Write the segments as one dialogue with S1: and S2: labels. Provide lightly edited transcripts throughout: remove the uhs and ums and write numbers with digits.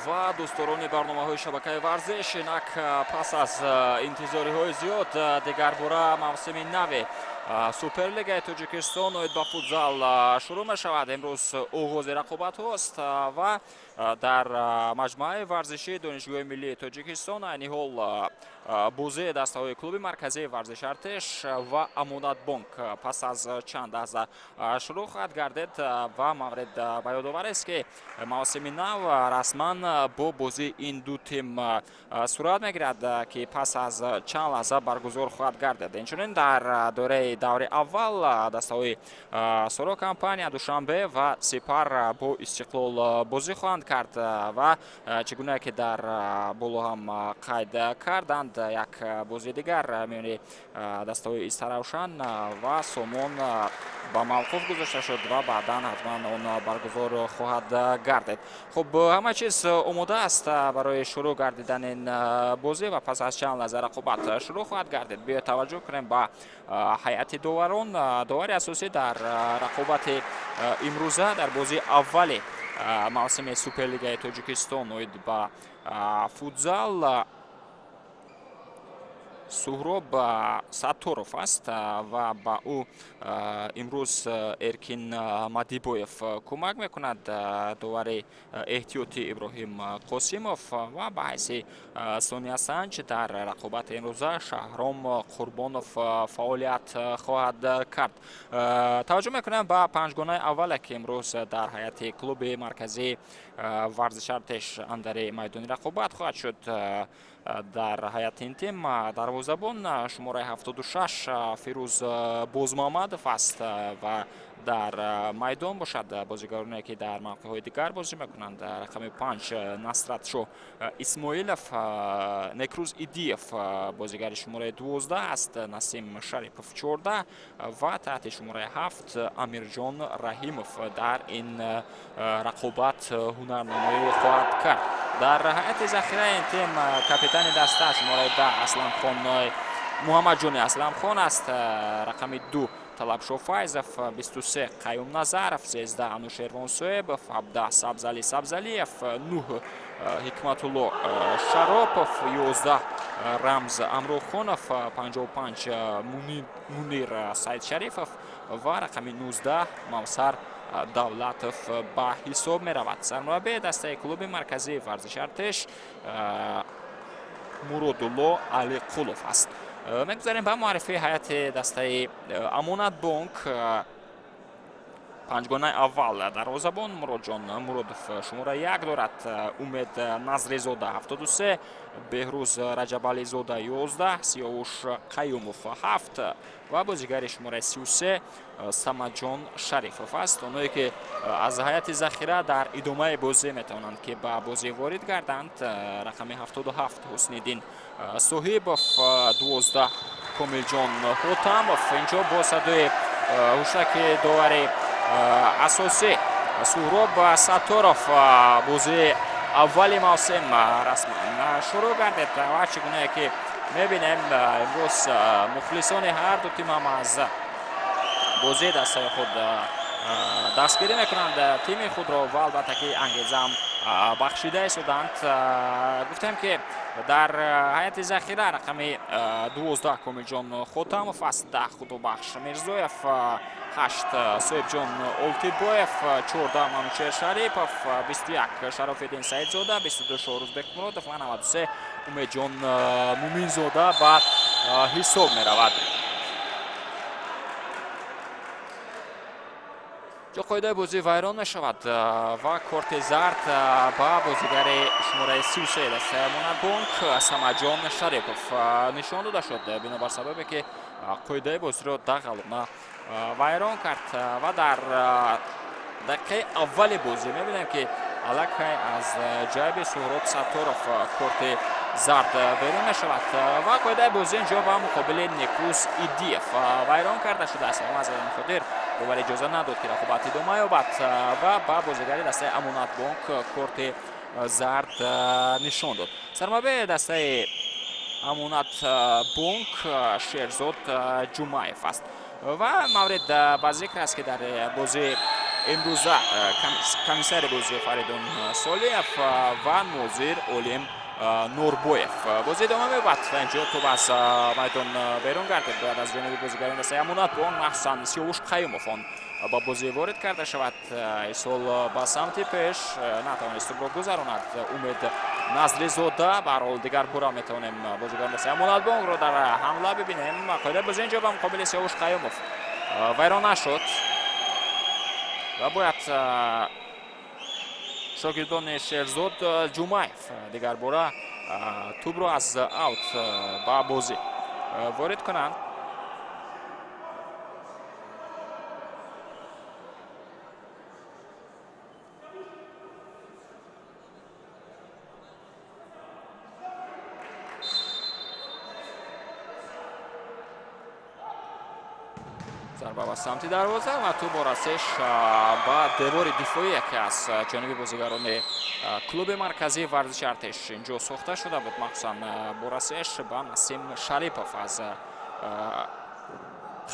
S1: Ва дӯстдорони барномаҳои шабакаи варзиш, инак пас аз интизориҳои зиёд дигарбора мавсими нави Суперлигаи Тоҷикистон оид ба футзал шурӯъ мешавад. Имрӯз оғози рақобатҳост ва дар маҷмӯаи варзишии Донишгоҳи миллии Тоҷикистон айни ҳол бозии дастаҳои клуби марказии варзиши Артеш ва Амонатбонк пас аз чанд лаҳза шурӯъ хоҳад гардид. Ва маврид ба ёдовар аст, ки мавсими нав расман бо бозии ин ду тим сурат мегирад, ки пас аз чанд лаҳза баргузор хоҳад гардид. Инчунин дар доираи даври аввал дастаҳои Соро компания Душанбе ва Сипар бо Истиқлол бозӣ хоҳанд кард. Ва чӣ гуна ки дар боло ҳам қайд карданд, як бозии дигар миёни дастаҳои Истаравшан ва Сомон ба мавқуф гузошта шуд ва баъдан ҳатман он баргузор хоҳад гардид. Хуб, ҳама чиз омода аст барои шурӯъ гардидани ин бозӣ ва пас аз чанд лаҳза рақобат шурӯъ хоҳад гардид. Биёед таваҷҷӯҳ кунем ба ҳайати доварон. Довари асосӣ дар рақобати имрӯза дар бозии аввали мавсими Суперлигаи Тоҷикистон оид ба футзал Суҳроб Сатторов аст ва ба ӯ имрӯз Эркин Мадибоев кӯмак мекунад. Довари эҳтиётӣ Иброҳим Қосимов ва ба ҳайси сониясанҷ дар рақобати имрӯза Шаҳром Қурбонов фаъолият хоҳад кард. Таваҷҷӯҳ мекунем ба панҷгонаи аввале, ки имрӯз дар ҳайати клуби марказии варзиши Артеш андари майдони рақобат хоҳад шуд. Дар ҳайати ин тим дарвозабон шумораи 76 Фирӯз Бозмуҳаммадов аст ва дар майдон бошад бозигароне, ки дар мавқеъҳои дигар бозӣ мекунанд: рақами 5 Насратшоҳ Исмоилов, Некрӯз Идиев бозигари шумораи 12 аст, Насим Шарипов 14 ва таҳти шумораи 7 Амирҷон Раҳимов дар ин рақобат ҳунарнамоӣ хоҳад кард. Дар ҳайати захираи ин тим капитани даста шумораи 10 Асламхон Муҳаммадҷони Асламхон аст, рақами 2 Талабшо Файзов, 23 Қаюм Назаров, 13 Анушервон Соебов, 17 Сабзали Сабзалиев, 9 Ҳикматулло Шаропов, 11 Рамз Амрухонов, 55 Мунир Саидшарифов ва рақами 19 Мавсар Давлатов ба ҳисоб меравад. Сармураббии дастаи клуби марказии варзиши Артеш Муродулло Алиқулов аст. Мегузарем ба муаррифии ҳайати дастаи Амонатбонк. Панҷгонаи аввал: дарвозабон Муродҷон Муродов шумораи 1 дорад, Умед Назризода 73, Беҳрӯз Раҷабализода 11, Сиёвуш Қаюмов 7 ва бозигари шумораи 33 Самадҷон Шарифов аст. Онҳое ки аз ҳайати захира дар идомаи бозӣ метавонанд, ки ба бозӣ ворид гарданд: рақами 77 Ҳусниддин Соҳибов, 12 Комилҷон Ҳотамов. Инҷо бо садои ҳушаки довари асосӣ Суҳроб Сатторов бозии аввали мавсим расман шурӯъ гардид. Ва чӣ гунае ки мебинем, имрӯз мухлисони ҳар ду тим ҳам аз бозии дастаи худ дастгирӣ мекунанд тими худро ва албатта ки ангезаам бахшида истоданд. Гуфтем, ки дар ҳайати захира рақами 12 Комилҷон Хотамов аст, 10 Худобахш Мирзоев, 8 Соҳибҷон Олтибоев, 14 Манучер Шарипов, 21 Шарофиддин Саидзода, 22 Шоҳрӯз Бекмуродов ва 93 Умедҷон Муминзода ба ҳисоб меравад. Ҷо қоидаи бозӣ вайрон мешавад ва корти зард ба бозигари шумораи 33 дастаи Амонатбонк Самадҷон Шарипов нишон дода шуд, бинобар сабабе ки қоидаи бозиро дағалона вайрон кард. Ва дар дақиқаи аввали бозӣ мебинем, ки аллакай аз ҷайби Суҳроб Сатторов корти зард берун мешавад ва қоидаи бозӣ инҷо ба муқобили Некрӯз Идиев вайрон карда шудааст. Аз ин хотир довар иҷоза надод, ки рақобат идома ёбад, ва ба бозигари дастаи Амонатбонк корти зард нишон дод. Сармураббии дастаи Амонатбонк Шерзод Ҷумаев аст. Ва маврид ба зикр аст, ки дар бозии Имрӯза комиссари бозӣ Фаридун Солиев ва нозир Олим Нурбоев. Бозӣ идома меёбад ва инҷо тӯб аз майдон берун гардид. Бояд аз ҷониби бозигарони дастаи Амонатбонк, махсусан Сиёвуш Қаюмов, он ба бозӣ ворид карда шавад. Исол ба самти пеш натавонист тӯбро гузаронад Умед Назризода. Ба ҳар ҳол дигар бура метавонем бозигарони дастаи Амонатбонкро дар ҳамла бибинем. Қоидаи бозӣ инҷо ба муқобили Сиёвуш Қаюмов вайрон нашуд ва бояд шогирдони Шерзод Ҷумаев дигар бора тӯбро аз аут ба бозӣ ворид кунанд. Зарба ба самти дарвоза ва тӯб бо расиш ба девори дифоӣ, яке аз ҷониби бозигарони клуби марказии варзиши Артиш инҷо сохта шуда буд, махсусан бо расиш ба Насим Шарипов аз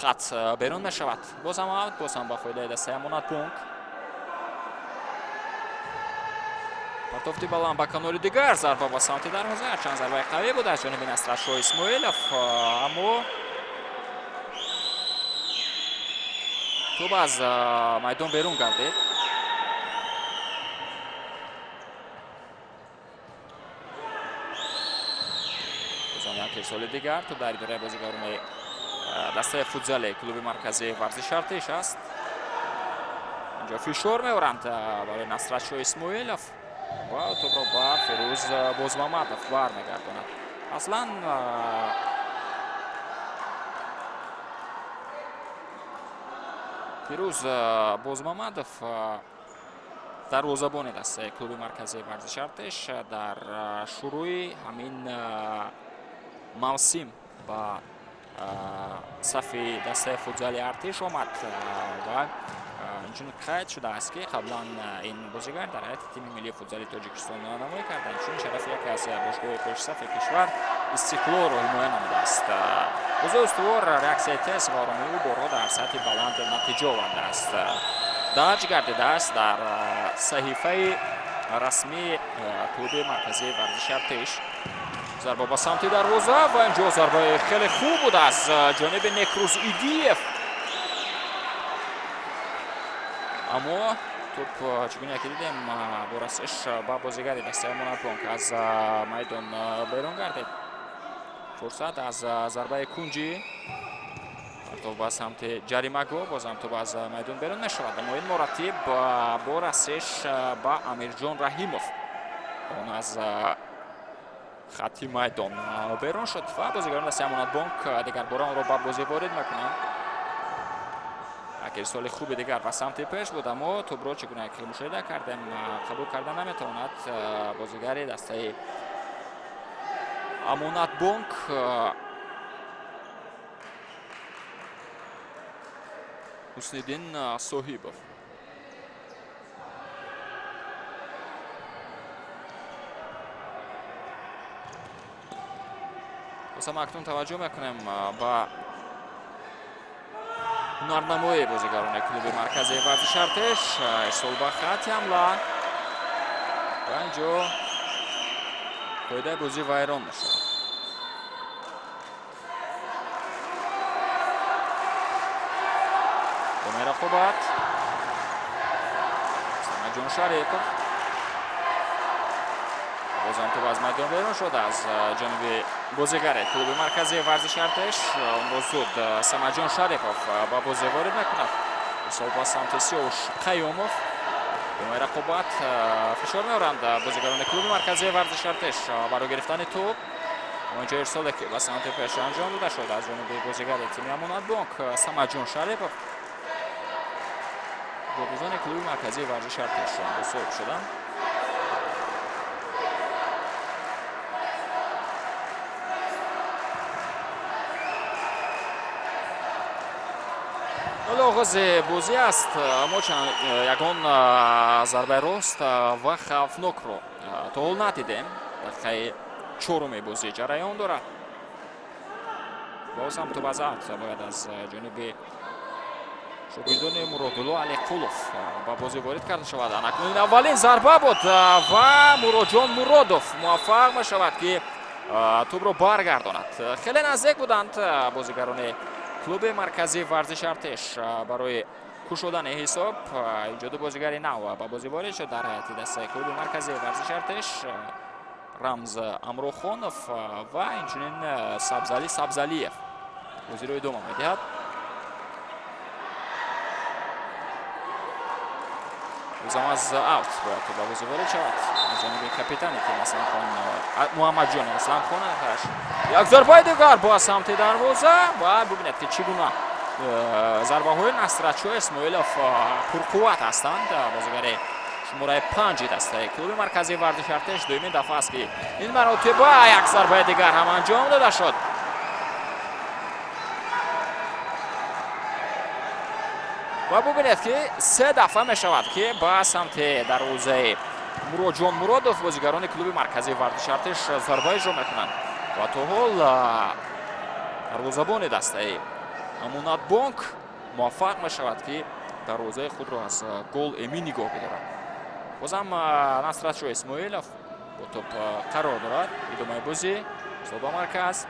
S1: хат берун мешавад. Боз ҳам аут, боз ҳам ба фоидаи дастаи Амонатбонк. Партофти баланд ба канори дигар, зарба ба самти дарвоза, чанд зарбаи қавӣ буд аз ҷониби Насратшоҳ Исмоилов, аммо тӯб аз майдон берун гардид. Бозам як ирсоли дигар, тӯб дар идораи бозигарони дастаи футзали клуби марказии варзиши Артиш аст. Инҷо фишор меоранд барои Насратшоҳ Исмоилов ва тӯбро ба Фирӯз Бозмамадов бармегардонад. Аслан Фирӯз Бозмамадов, дарвозабони дастаи клуби марказии варзиши Артиш, дар шурӯи ҳамин мавсим ба сафи дастаи футзали Артиш омад ва инчунин қайд шудааст, ки қаблан ин бозигар дар ҳайати тими миллии футзали Тоҷикистон намоӣ карда, инчунин шарафи яке аз бошгоҳи пешсафи кишвар Истиқлолро ҳимоя намудааст. Бозии устувор, реаксияи тез ва оромии ӯ борҳо дар сатҳи баланд натиҷа овардааст. Дарҷ гардидааст дар саҳифаи расмии клуби марказии варзиши Артиш. Зарба ба самти дарвоза ва инҷо зарбаи хеле хуб буд аз ҷониби Некрӯз Идиев, аммо тӯб, чӣ гуна ки дидем, бо расиш ба бозигари дастаи Амонатбонк аз майдон берун гардид. Фурсат аз зарбаи кунҷӣ, партов ба самти ҷаримагоҳ, бозам тӯб аз майдон берун мешавад, аммо ин маротиб бо расиш ба Амирҷон Раҳимов он аз хатти майдон берун шуд ва бозигарони дастаи Амонатбонк дигарбора онро ба бозӣ ворид мекунанд. Як ирсоли хуби дигар ба самти пеш буд, аммо тӯбро, чӣ гуна ки мушоҳида кардем, қабул карда наметавонад бозигари дастаи Амонатбонк Ҳусниддин Соҳибов. Бозам акнун таваҷҷӯҳ мекунем ба ҳунарнамоии бозигарони клуби марказии варзиши Артиш. Ирсол ба хатти ҳамла ва инҷо қоидаи бозӣ вайрон мешавад. Идомаи рақобат, Самаҷон Шарипов, бозам тӯб аз майдон берун шуд аз ҷониби бозигари клуби марказии варзиши Артиш. Онро зуд Самаҷон Шарипов ба бозӣ ворид мекунад. Ирсол ба самти Сиёвуш Қаюмов. Идомаи рақобат, фишор меоранд бозигарони клуби марказии варзиши Артиш барои гирифтани тӯб. Онҷо ирсоле ки ба самти пеш анҷом дода шуд аз ҷониби бозигари тими Амонатбонк Самаҷон Шарипов. Голбозони клуби марказии варзиши Артиш соҳиб шуданд. Ҳоло оғози бозӣ аст, аммо ягон зарбаи рост ва хавфнокро то ҳол надидем. Дақиқаи чоруми бозӣ ҷараён дорад. Боз ҳам тӯб аз аут бояд аз ҷониби Шогирдони Муродулло Алиқулов ба бозӣ ворид карда шавад. Акнун ин аввалин зарба буд ва Муроҷон Муродов муваффақ мешавад, ки тӯбро баргардонад. Хеле наздик буданд бозигарони клуби марказии варзиши Артеш барои кушодани ҳисоб. Инҷо ду бозигари нав ба бозӣ ворид шуд дар ҳайати дастаи клуби марказии варзиши Артеш: Рамз Амрохонов ва инчунин Сабзали Сабзалиев бозиро идома медиҳад. Бозам аз аут бояд ба бозӣ ворид шавад аз ҷониби капитани тим Асламхон, Муҳаммадҷони Асламхон. Як зарбаи дигар ба самти дарвоза ва бибинед, ки чӣ гуна зарбаҳои Насратшо Исмоилов пурқувват ҳастанд. Бозигари шумораи 5 дастаи клуби марказии варзиши Артеш дуюмин дафъа аст, ки ин маротиба як зарбаи дигар ҳам анҷом дода шуд. Ва бубинед, ки се дафъа мешавад, ки ба самти дарвозаи Муроҷон Муродов бозигарони клуби марказии варзиши Артеш зарба иҷро мекунанд ва то ҳол дарвозабони дастаи Амонатбонк муваффақ мешавад, ки дарвозаи худро аз гол эмин нигоҳ бидорад. Бозам Насратшо Исмоилов бо топ қарор дорад. Идомаи бозӣ, ба марказ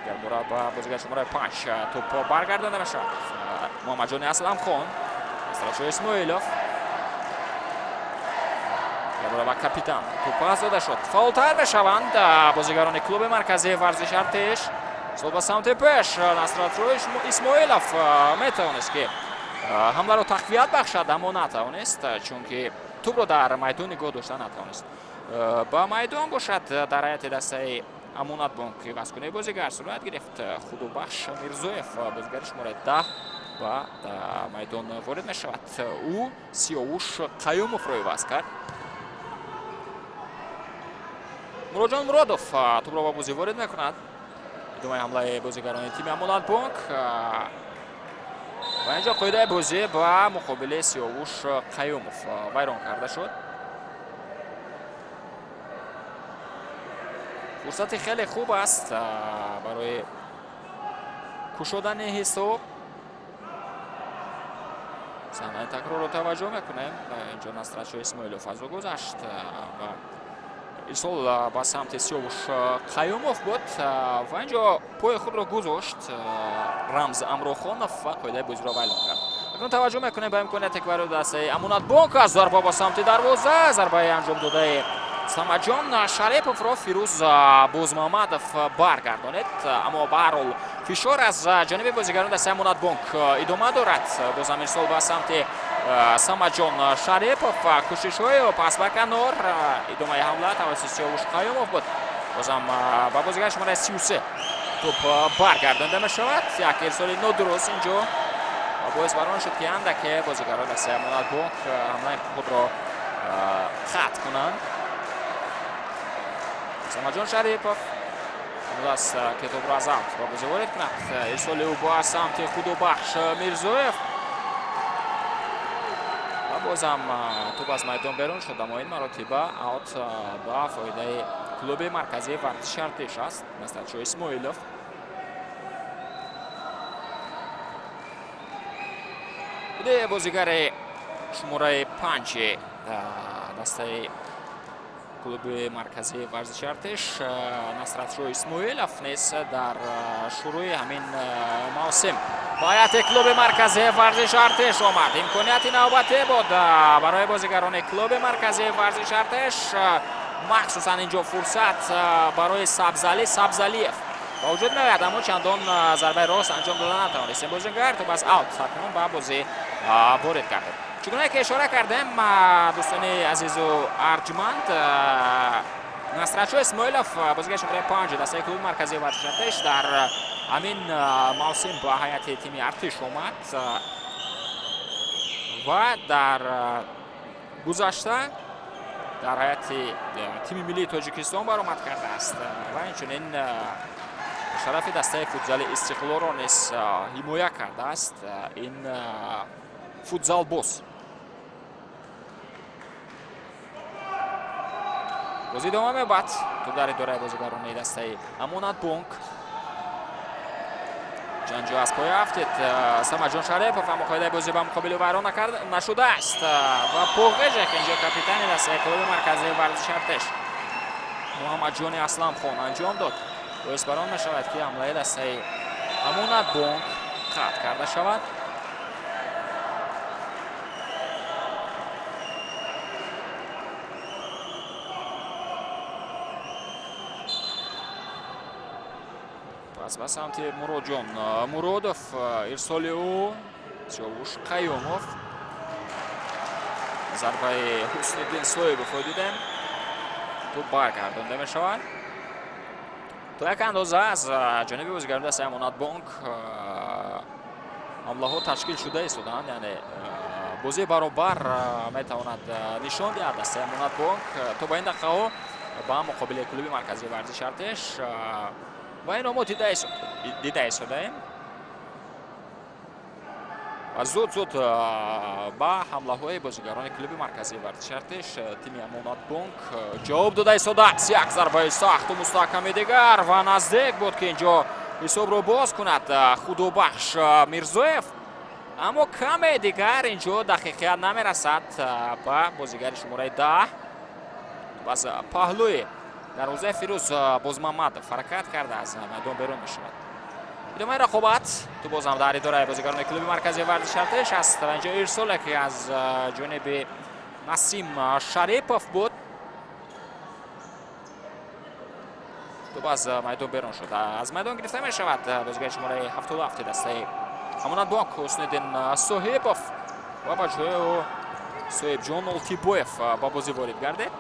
S1: гарбора ба бозигар шумораи 5 топ баргардонда мешавад. Муҳаммадҷони Асламхон, Насратшо Исмоилов, гарбора ба капитан топ пас дода шуд. Фаъолтар мешаванд бозигарони клуби марказии варзиши Артеш. Сол ба самти пеш, Насратшо Исмоилов метавонист, ки ҳамларо тақвият бахшад, аммо натавонист, чунки тӯбро дар майдон нигоҳ дошта натавонист. Ба майдон бошад дар ҳайати дастаи Амонатбонк ивазкунаи бозигар сурат гирифт. Худобахш Мирзоев, бозигари шумораи 10, ба майдон ворид мешавад. Ӯ Сиёвуш Қаюмовро иваз кард. Муроҷон Муродов тӯбро ба бозӣ ворид мекунад. Идомаи ҳамлаи бозигарони тими Амонатбонк ва инҷо қоидаи бозӣ ба муқобили Сиёвуш Қаюмов вайрон карда шуд. Фурсати хеле хуб аст барои кушодани ҳисоб. Саҳнаи такрорро таваҷҷӯҳ мекунем. Инҷо Насратшо Исмоилов аз ӯ гузашт ва ирсол ба самти Сиёвуш Қаюмов буд ва инҷо пои худро гузошт Рамз Амрохонов ва қоидаи бозиро вайрон кард. Акнун таваҷҷӯҳ мекунем ба имконияте, ки барои дастаи Амонатбонк аз зарба ба самти дарвоза, зарбаи анҷом додаи Самаҷон Шариповро Фирӯз Бозмуҳаммадов баргардонид, аммо ба ҳар ҳол фишор аз ҷониби бозигарони дастаи Амонатбонк идома дорад. Бозам ирсол ба самти Самаҷон Шарипов, кӯшишҳои пас ба канор, идомаи ҳамла тавассути Сиёвуш Қаюмов буд. Бозам ба бозигари шумораи 33 тӯб баргардонда мешавад. Як ирсоли нодуруст инҷо боис бар он шуд, ки андаке бозигарони дастаи Амонатбонк ҳамлаи худро қатъ кунанд. Самаҷон Шарипов омода аст, ки тӯбро аз аут ба бозӣ ворид кунад. Ирсоли ӯ ба самти Худобахш Мирзоев ва бозам тӯб аз майдон берун шуд, аммо ин маротиба аут ба фоидаи клуби марказии варзиши Артеш аст. Насратшо Исмоилов худи бозигари шумораи 5 дастаи клуби марказии варзиши Артеш Насратшо Исмоилов низ дар шурӯи ҳамин мавсим ба ҳайати клуби марказии варзиши Артеш омад. Имконияти навбатӣ буд барои бозигарони клуби марказии варзиши Артеш, махсусан инҷо фурсат барои Сабзали Сабзалиев ба вуҷуд меояд, аммо чандон зарбаи рост анҷом дода натавонист ин бозигар. Тӯб аз аут акнун ба бозӣ ворид кардем. Чугуна ки ишора кардем, дӯстони азизу арҷманд, Насратшо Исмоилов, бозигари шумораи 5 дастаи клуби марказии варзиши Артеш, дар ҳамин мавсим ба ҳайати тими Артиш омад ва дар гузашта дар ҳайати тими миллии Тоҷикистон баромад кардааст ва инчунин шарафи дастаи футзали Истиқлолро низ ҳимоя кардааст ин футзалбоз. Бозӣ идома меёбад. Тӯб дар идораи бозигарони дастаи Амонатбонк. Ҷанҷо аз поя афтид Самаҷон Шарипов, аммо қоидаи бозӣ ба муқобили вайрон нашудааст ва Поғежек инҷо капитани дастаи клуби марказии варзиши Артеш Муҳаммадҷони Асламхон анҷом дод. Боис бар он мешавад, ки ҳамлаи дастаи Амонатбонк қатъ карда шавад. Пас ба самти Муроджон Муродов, ирсоли ӯ Сиёвуш Қаюмов. Зарбаи Ҳусниддин Соибовро дидем, тӯп баргардонда мешавад. То як андоза аз ҷониби бозигарони дастаи Амонатбонк ҳамлаҳо ташкил шуда истоданд, яъне бозии баробар метавонад нишон диҳад дастаи Амонатбонк то ба ин дақиқаҳо ба муқобили клуби марказии варзиши Артеш ва инро мо дида истодаем. Ва зуд-зуд ба ҳамлаҳои бозигарони клуби марказии варзиши Артеш тими Амонатбонк ҷавоб дода истодааст. Як зарбаи сахту мустаҳками дигар ва наздик буд, ки инҷо ҳисобро боз кунад Худобахш Мирзоев, аммо каме дигар инҷо дақиқият намерасад ба бозигари шумораи 10. Пас паҳлӯи дарвозаи Фирӯз Бозмамадов ҳаракат карда аз майдон берун мешавад. Идомаи рақобат ту бозам дар идораи бозигарони клуби марказии варзиши Артеш аст ва инҷо ирсоле, ки аз ҷониби Насим Шарипов буд, тӯп аз майдон берун шуд. Аз майдон гирифта мешавад бозигари шумораи 77 дастаи Амонатбонк Ҳусниддин Соҳибов ва ба ҷои ӯ Соҳибҷон Олтибоев ба бозӣ ворид гардид.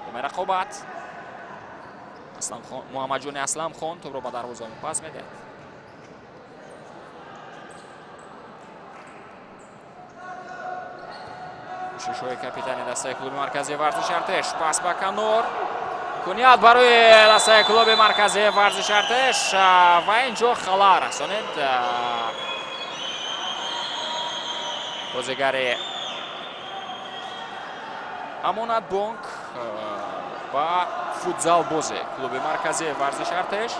S1: Идомаи рақобат Муҳаммадҷони Асламхон тӯпро ба дарвоза пас медиҳад. Кӯшишҳои капитани дастаи клуби марказии варзиши Артеш, пас ба канор, куният барои дастаи клуби марказии варзиши Артеш ва инҷо халал расонид бозигари Амонатбонк ба футзалбози клуби марказии варзиши Артеш.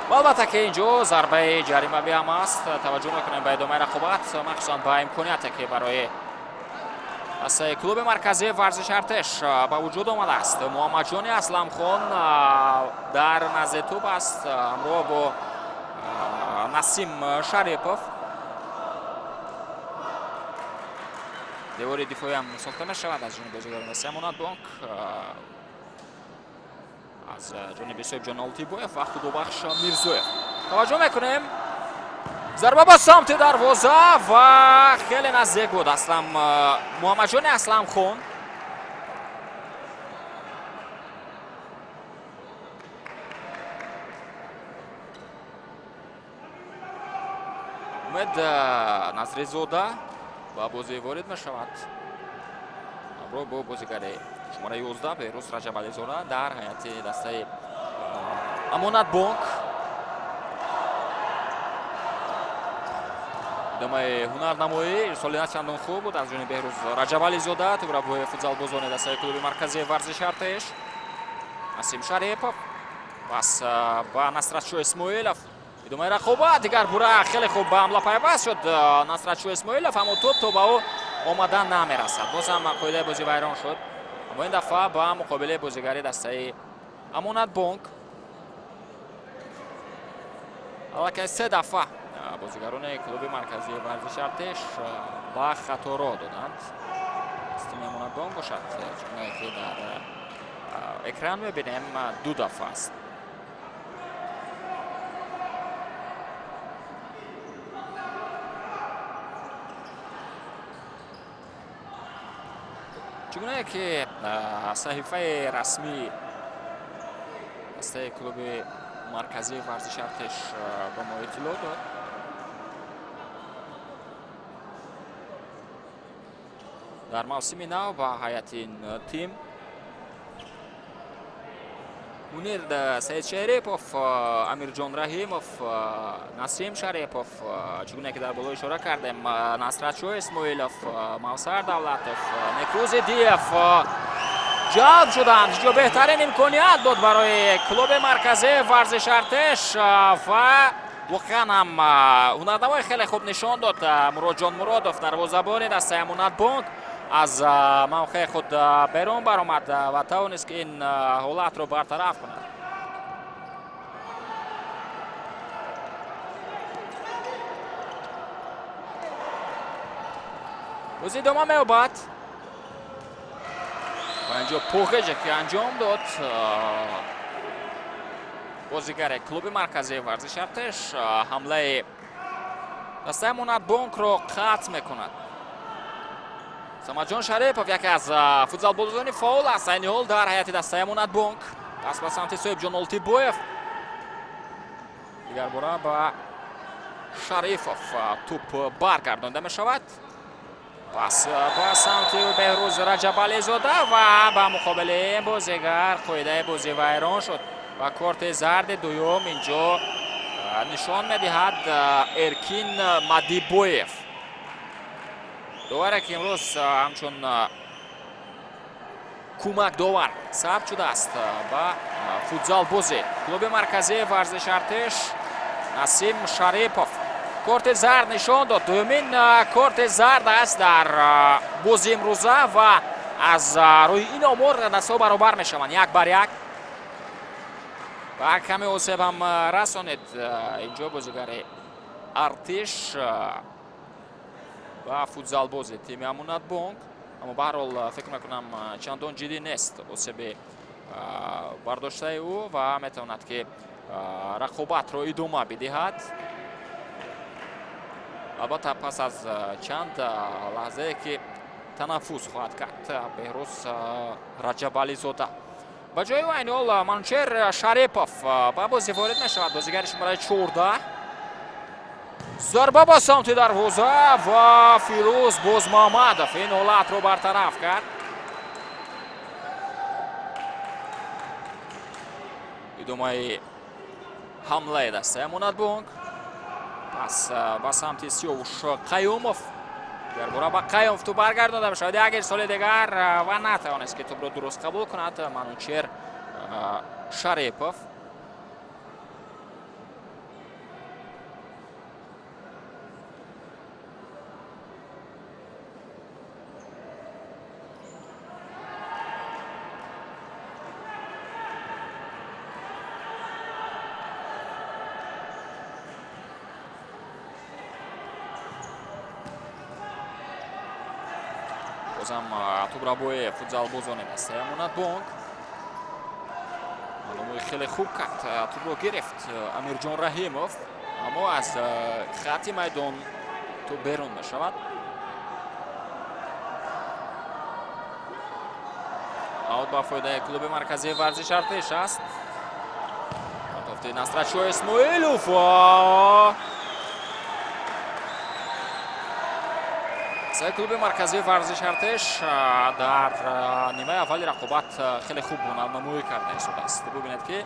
S1: Ва албатта, ки инҷо зарбаи ҷаримавӣ ҳам аст. Таваҷҷӯҳ мекунем ба идомаи рақобат, махсусан ба имконияте, ки барои дастаи клуби марказии варзиши Артеш ба вуҷуд омадааст. Муҳаммадҷони Асламхон дар назди тӯп аст ҳамроҳ бо Насим Шарипов. Девори дифоӣ ҳам сохта мешавад аз ҷониби бозигарони дастаи Амонатбонк, аз ҷониби Соҳибҷон Олтибоев ва Худобахш Мирзоев. Таваҷҷӯҳ мекунем, зарба ба самти дарвоза ва хеле наздик буд Аслам Муҳаммадҷони Асламхон. Умед Назризода ба бозӣ ворид мешавад ҳамроҳ бо бозигари шумораи 11 Беҳрӯз Раҷабализода дар ҳайати дастаи Амонатбонк. Идомаи ҳунарнамоӣ, ирсоли на чандон хуб буд аз ҷониби Беҳрӯз Раҷабализода. Тӯпро бо футзалбозони дастаи клуби марказии варзиши Артеш Насим Шарипов, пас ба Насратшо Исмоилов. Идомаи рақобат, дигар бура хеле хуб ба ҳамла пайваст шуд Насратшо Исмоилов, аммо тӯп то ба ӯ омадан намерасад. Боз ҳам қоидаи бозӣ вайрон шуд, аммо ин дафъа ба муқобили бозигари дастаи Амонатбонк. Аллакай се дафъа бозигарони клуби марказии варзиши Артеш ба хато роҳ доданд. Тими Амонатбонк бошад, чунае ки дар экран мебинем, ду дафъа аст. Чӣ гунае ки саҳифаи расмии дастаи клуби марказии варзиши Артеш ба мо иттилоъ дод, дар мавсими нав ба ҳайати ин тим Мунир Саидшарипов, Амирҷон Раҳимов, Насим Шарипов, чӣ гуна ки дар боло ишора кардем, Насратшо Исмоилов, Мавсар Давлатов, Некрӯзи Диев. Ҷалб шуданд. Инҷо беҳтарин имконият буд барои клуби марказии варзиши Артиш ва воқеан ҳам ҳунарнамои хеле хуб нишон дод Муродҷон Муродов, дарвозабони дастаи Амонатбонк, аз мавқеи худ берун баромад ва тавонист ки ин ҳолатро бартараф кунад. Бозӣ идома меёбад ва инҷо поғеже ки анҷом дод бозигари клуби марказии варзиши Артиш, ҳамлаи дастаи Амонатбонкро қатъ мекунад. Самадҷон Шарипов яке аз футзалбозони фаъол аст айни ҳол дар ҳайати дастаи Амонатбонк. Даст ба самти Соҳибҷон Олтибоев, дигар бора ба Шарифов тӯп баргардонда мешавад. Пас ба самти Беҳрӯз Раҷабализода ва ба муқобили бозигар қоидаи бозӣ вайрон шуд ва корти зарди дуюм инҷо нишон медиҳад Эркин Мадибоев. Доваре ки имрӯз ҳамчун кӯмакдовар сабт шудааст ба футзалбози клуби марказии варзиши Артиш Насим Шарипов корти зард нишон дод. Дуюмин корти зард аст дар бози имрӯза ва аз рӯи ин омор дастҳо баробар мешаванд 1-1. Ба каме осеб ҳам расонид инҷо бозигари Артиш ба футзалбози тими Амонатбонк, аммо ба ҳар ҳол фикр мекунам чандон ҷиддӣ нест осеби бардоштаи ӯ ва метавонад ки рақобатро идома бидиҳад. Албатта пас аз чанд лаҳзае ки танаффус хоҳад кард Беҳрӯз Раҷабализода. Ба ҷои ӯ айни ҳол Манучер Шарипов ба бозӣ ворид мешавад, бозигари шумораи 14. Зарба ба самти дарвоза ва Фирӯз Бозмаҳмадов ин ҳолатро бартараф кард. Идомаи ҳамлаи дастаи Амонатбонк. Пас ба самти Сиёвуш Қаюмов, дигарбора ба Қаюмов тӯп баргардонда мешавад. Як ирсоли дигар ва натавонист ки тӯпро дуруст қабул кунад Манучер Шарипов. Бозам тӯбрабои футзалбозони дастаи Амонатбонк маълумои хеле хуб кард, тӯбро гирифт Амирҷон Раҳимов, аммо аз хати майдон тӯб берун мешавад. Аут ба фоидаи клуби марказии варзиши Артиш аст. Партофти Насратшоҳ Исмоилов. Дастаи клуби марказии варзиши Артиш дар нимаи аввали рақобат хеле хуб ҳунарнамоӣ карда истодааст. Бубинед ки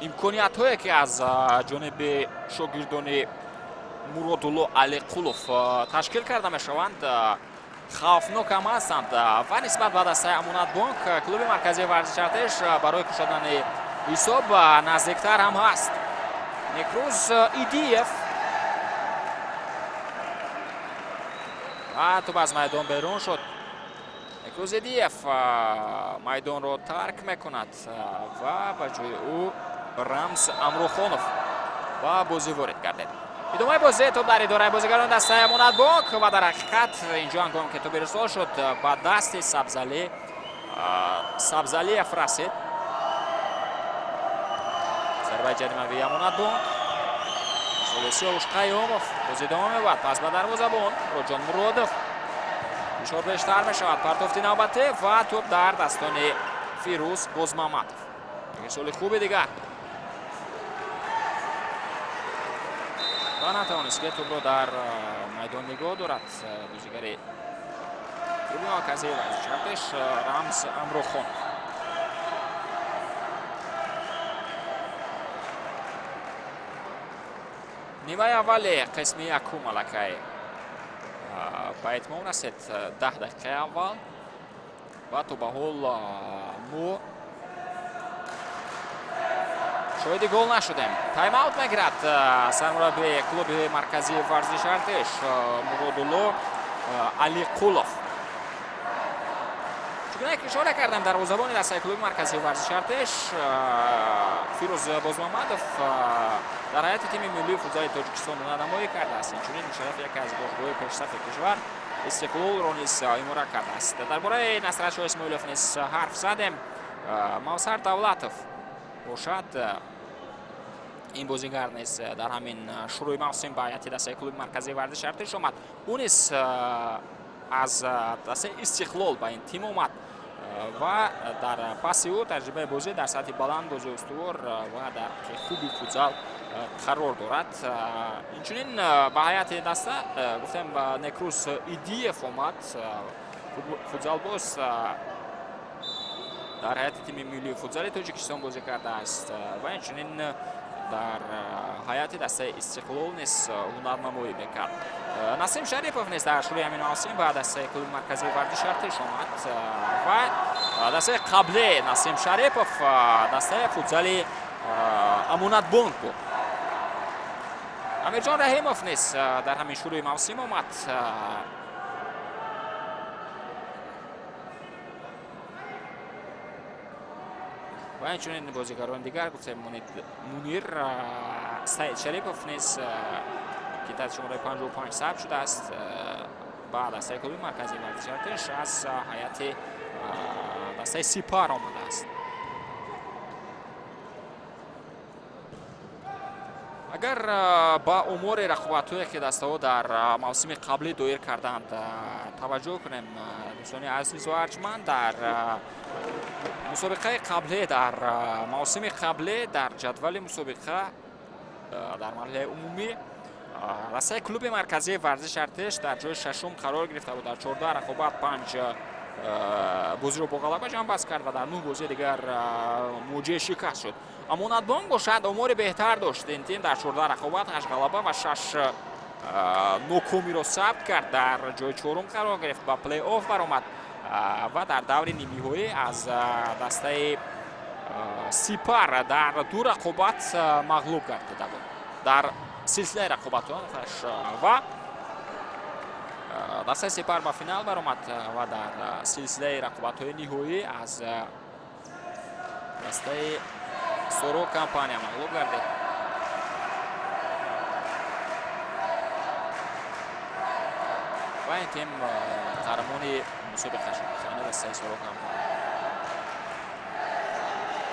S1: имкониятҳое ки аз ҷониби шогирдони Муродулло Алиқулов ташкил карда мешаванд хавфнок ҳам ҳастанд ва нисбат ба дастаи Амонатбонк клуби марказии варзиши Артиш барои кушодани ҳисоб наздиктар ҳам ҳаст. Некрӯз Идиев ва тӯп аз майдон берун шуд. Некрӯз Идиев майдонро тарк мекунад ва ба ҷои ӯ Рамз Амрухонов ба бозӣ ворид гардид. Идомаи бозӣ тӯп дар идораи бозигарони дастаи Амонатбонк ва дар ҳақиқат инҷо ҳангоме ки тӯп ирсол шуд ба дасти Сабзалиев расид. Зарбаи ҷаримавии Амонатбонк. Сиёвуш Қаюмов бозӣ идома меёбад. Пас ба дарвозабон Муроджон Муродов. Фишор бештар мешавад. Партофти навбатӣ ва тӯп дар дастони Фирӯз Бозмаҳмадов. Ирсоли хуби дигар ва натавонист ки тӯпро дар майдон нигоҳ дорад бозигари клуби марказии варзиши Артиш Рамз Амрухонов. Нимаи аввали қисми якум аллакай ба итмом расид. 10 дақиқаи аввал Ва то ба ҳол мо шоҳиди гол нашудем. Тайм-аут мегирад сармураббии клуби марказии варзиши Артеш Муродулло Алиқулов. Чугуна ки ишора кардам, дарвозабони дастаи клуби марказии варзиши Артеш Фирӯз Бозмуҳаммадов дар ҳайати тими миллии футзали Тоҷикистон ҳунарнамоӣ кардааст. Инчунин мушаррафи яке аз бошгоҳҳои пешсафи кишвар Истиқлолро низ имора кардааст. Дар бораи Насратшоҳ Исмоилов низ ҳарф задем. Мавсар Давлатов бошад, ин бозигар низ дар ҳамин шурӯи мавсим ба ҳайати дастаи клуби марказии варзиши Артеш омад. Ӯ низ аз дастаи Истиқлол ба ин тим омад ва дар паси ӯ таҷрибаи бозӣ дар сатҳи баланд, бозии устувор ва дар хуби футзал қарор дорад. Инчунин ба ҳайати даста гуфтем Некрус Идиев омад, футзалбоз дар ҳайати тими миллии футзали Тоҷикистон бозӣ кардааст ва инчунин дар ҳайати дастаи Истиқлол низ ҳунарнамоӣ мекард. Насим Шарипов низ дар шурӯи ҳамин мавсим ба дастаи клуби марказии варзиши Артеш омад ва дастаи қабле Насим Шарипов дастаи футзали Амонатбонк буд. Амирҷон Раҳимов низ дар ҳамин шурӯи мавсим омад. Ва инчунин бозигарони дигар гуфтем Мунир Саид Шарипов низ ки таҳти шумораи 55 сабт шудааст ба дастаи клуби марказии варзиши Артеш аз ҳайати дастаи Сипар омадааст. Агар ба омори рақобатҳое ки дастаҳо дар мавсими қаблӣ доир карданд таваҷҷӯҳ кунем, дӯстони азизу арҷманд, дар мусобиқаи қаблӣ, дар мавсими қаблӣ дар ҷадвали мусобиқа дар марҳилаи умумӣ дастаи клуби марказии варзиши Артеш дар ҷои шашум қарор гирифта буд. Дар 14 рақобат 5 бозиро бо ғалаба ҷамъбаст кард ва дар 9 бозии дигар муҷеи шикаст шуд. Амонатбонк бошад омори беҳтар дошт. Ин тим дар 14 рақобат 8 ғалаба ва 6 нокомиро сабт кард, дар ҷои чорум қарор гирифт, ба плей-офф баромад ва дар даври нимниҳоӣ аз дастаи Сипар дар 2 рақобат мағлуб гардида буд дар силсилаи рақобатҳо ва дастаи Сипар ба финал баромад ва дар силсилаи рақобатҳои ниҳоӣ аз дастаи Соро компания мағлуб гардид. Ва ин тим қаҳрамони мусобиқа шуд, яъне дастаи Соро компания.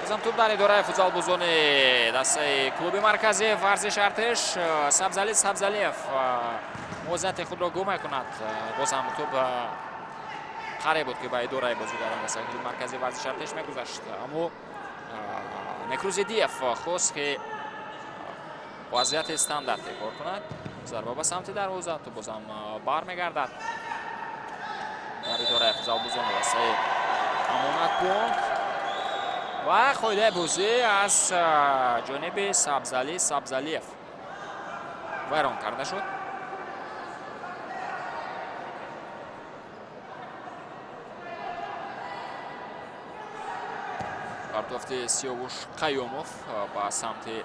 S1: Бозам туп дар идораи футзалбозони дастаи клуби марказии варзиши Артеш. Сабзали Сабзалиев мувозинати худро гум мекунад. Бозам туп қариб буд ки ба идораи бозигарон дастаи клуби марказии варзиши Артеш мегузашт, аммо Некрӯз Идиев хост ки вазъияти стандарте кор кунад. Зарба ба самти дарвоза, туп бозам бармегардад дар идораи футзалбозони дастаи Амонатбонк ва қоидаи бозӣ аз ҷониби Сабзали Сабзалиев вайрон карда шуд. Партофти Сиёвуш Қаюмов ба самти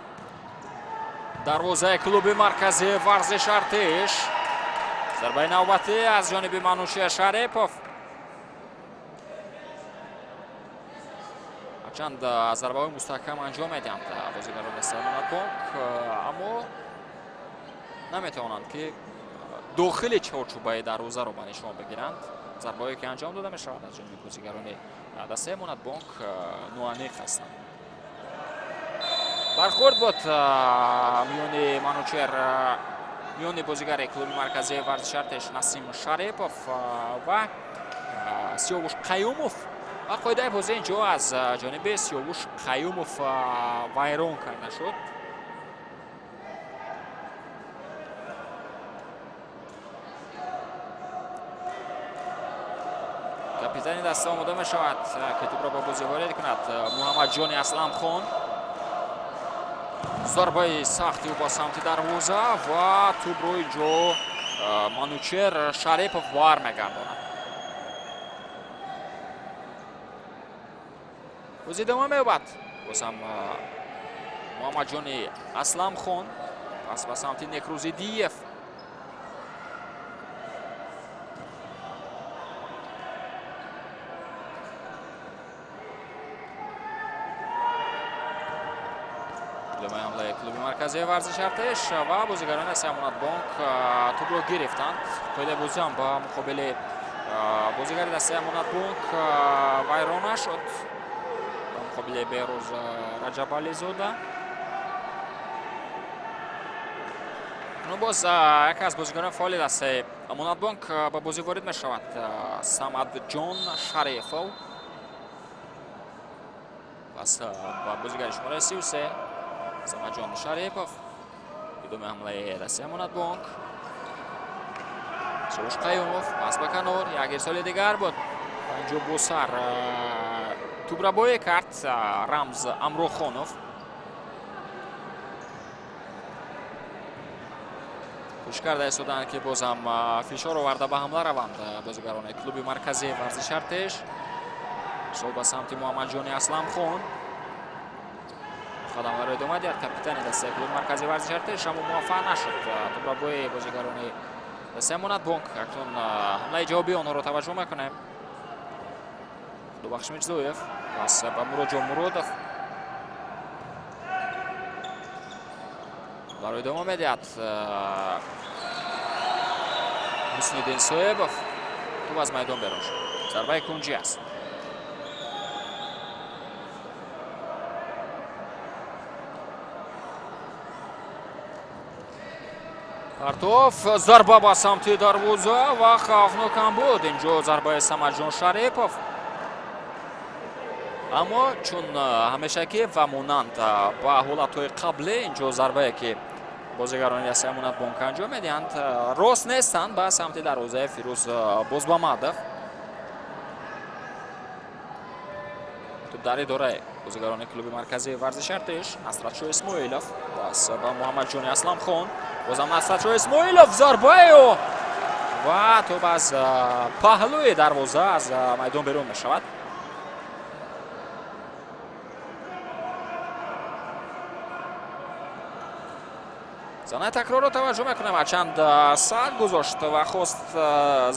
S1: дарвозаи клуби марказии варзиши Артеш. Зарбаи навбатӣ аз ҷониби Манучер Шарипов. Ҳарчанд зарбаҳои мустаҳкам анҷом медиҳанд бозигарони дастаи Амонатбонк, аммо наметавонанд ки дохили чорчӯбаи дарвозаро ба нишон бигиранд. Зарбаҳое ки анҷом дода мешаванд аз ҷониби бозигарони дастаи Амонатбонк ноаниқ ҳастанд. Бархӯрд буд миёни Манучер, миёни бозигари клуби марказии варзиши Артеш Насим Шарипов ва Сиёвуш Қаюмов ва қоидаи бозӣ инҷо аз ҷониби Сиёвуш Қаюмов вайрон карда шуд. Капитани даста омода мешавад ки тӯпро ба бозӣ ворид кунад. Муҳаммадҷони Асламхон. Зарбаи сахти ӯ ба самти дарвоза ва тӯпро инҷо Манучер Шарипов бармегардонад. Бозӣ идома меёбад. Боз ҳам Муҳаммадҷони Асламхон пас ба самти Некрӯз Идиев. Идомаи ҳамлаи клуби марказии варзиши Артеш ва бозигарони дастаи Амонатбонк тӯбро гирифтанд. Қоидаи бозӣ ҳам ба муқобили бозигари дастаи Амонатбонк вайрон нашуд. Ба муқобили Беҳрӯз Раҷабализода. Боз яке аз бозигарони фаъоли дастаи Амонатбонк ба бозӣ ворид мешавад. Самадҷон Шарифов. Пас ба бозигари шумораи 33 Самадҷон Шарипов. Идомаи ҳамлаи дастаи Амонатбонк. Сиёвуш Қаюмов пас ба канор, як ирсоли дигар буд. Инҷо бо сар тӯбрабоӣ кард Рамз Амрохонов. Кӯшиш карда истоданд, ки боз ҳам фишор оварда ба ҳамла раванд бозигарони клуби марказии варзиши Артеш. Сол ба самти Муҳаммадҷони Асламхон. Қадамҳоро идома диҳад капитани дастаи клуби марказии варзиши Артеш, аммо муваффақ нашуд. Тӯбрабои бозигарони дастаи Амонатбонк. Акнун ҳамлаи ҷавобии онҳоро таваҷҷӯҳ мекунем. Худобахш Мирзоев пас ба Муродҷон Муродов. Барои идома медиҳад Ҳусниддин Соебов. Тӯб аз майдон берун шуд. Зарбаи кунҷӣ аст. Партов, зарба ба самти дарвоза ва хавфнокам буд. Инҷо зарбаи Самадҷон Шарипов. Аммо чун ҳамешагӣ ва монанд ба ҳолатҳои қаблӣ, инҷо зарбае ки бозигарони дастаи Амонатбонк анҷом медиҳанд, рост нестанд ба самти дарвозаи Фирӯз Бозмамадов. Тӯб дар идораи бозигарони клуби марказии варзиши Артеш. Насратшо Исмоилов пас ба Муҳаммадҷони Асламхон. Бозам Насратшо Исмоилов, зарбаи ва тӯб аз паҳлӯи дарвоза аз майдон берун мешавад. Занаи такрорро таваҷҷӯҳ мекунем. Ҳарчанд сар гузошт ва хост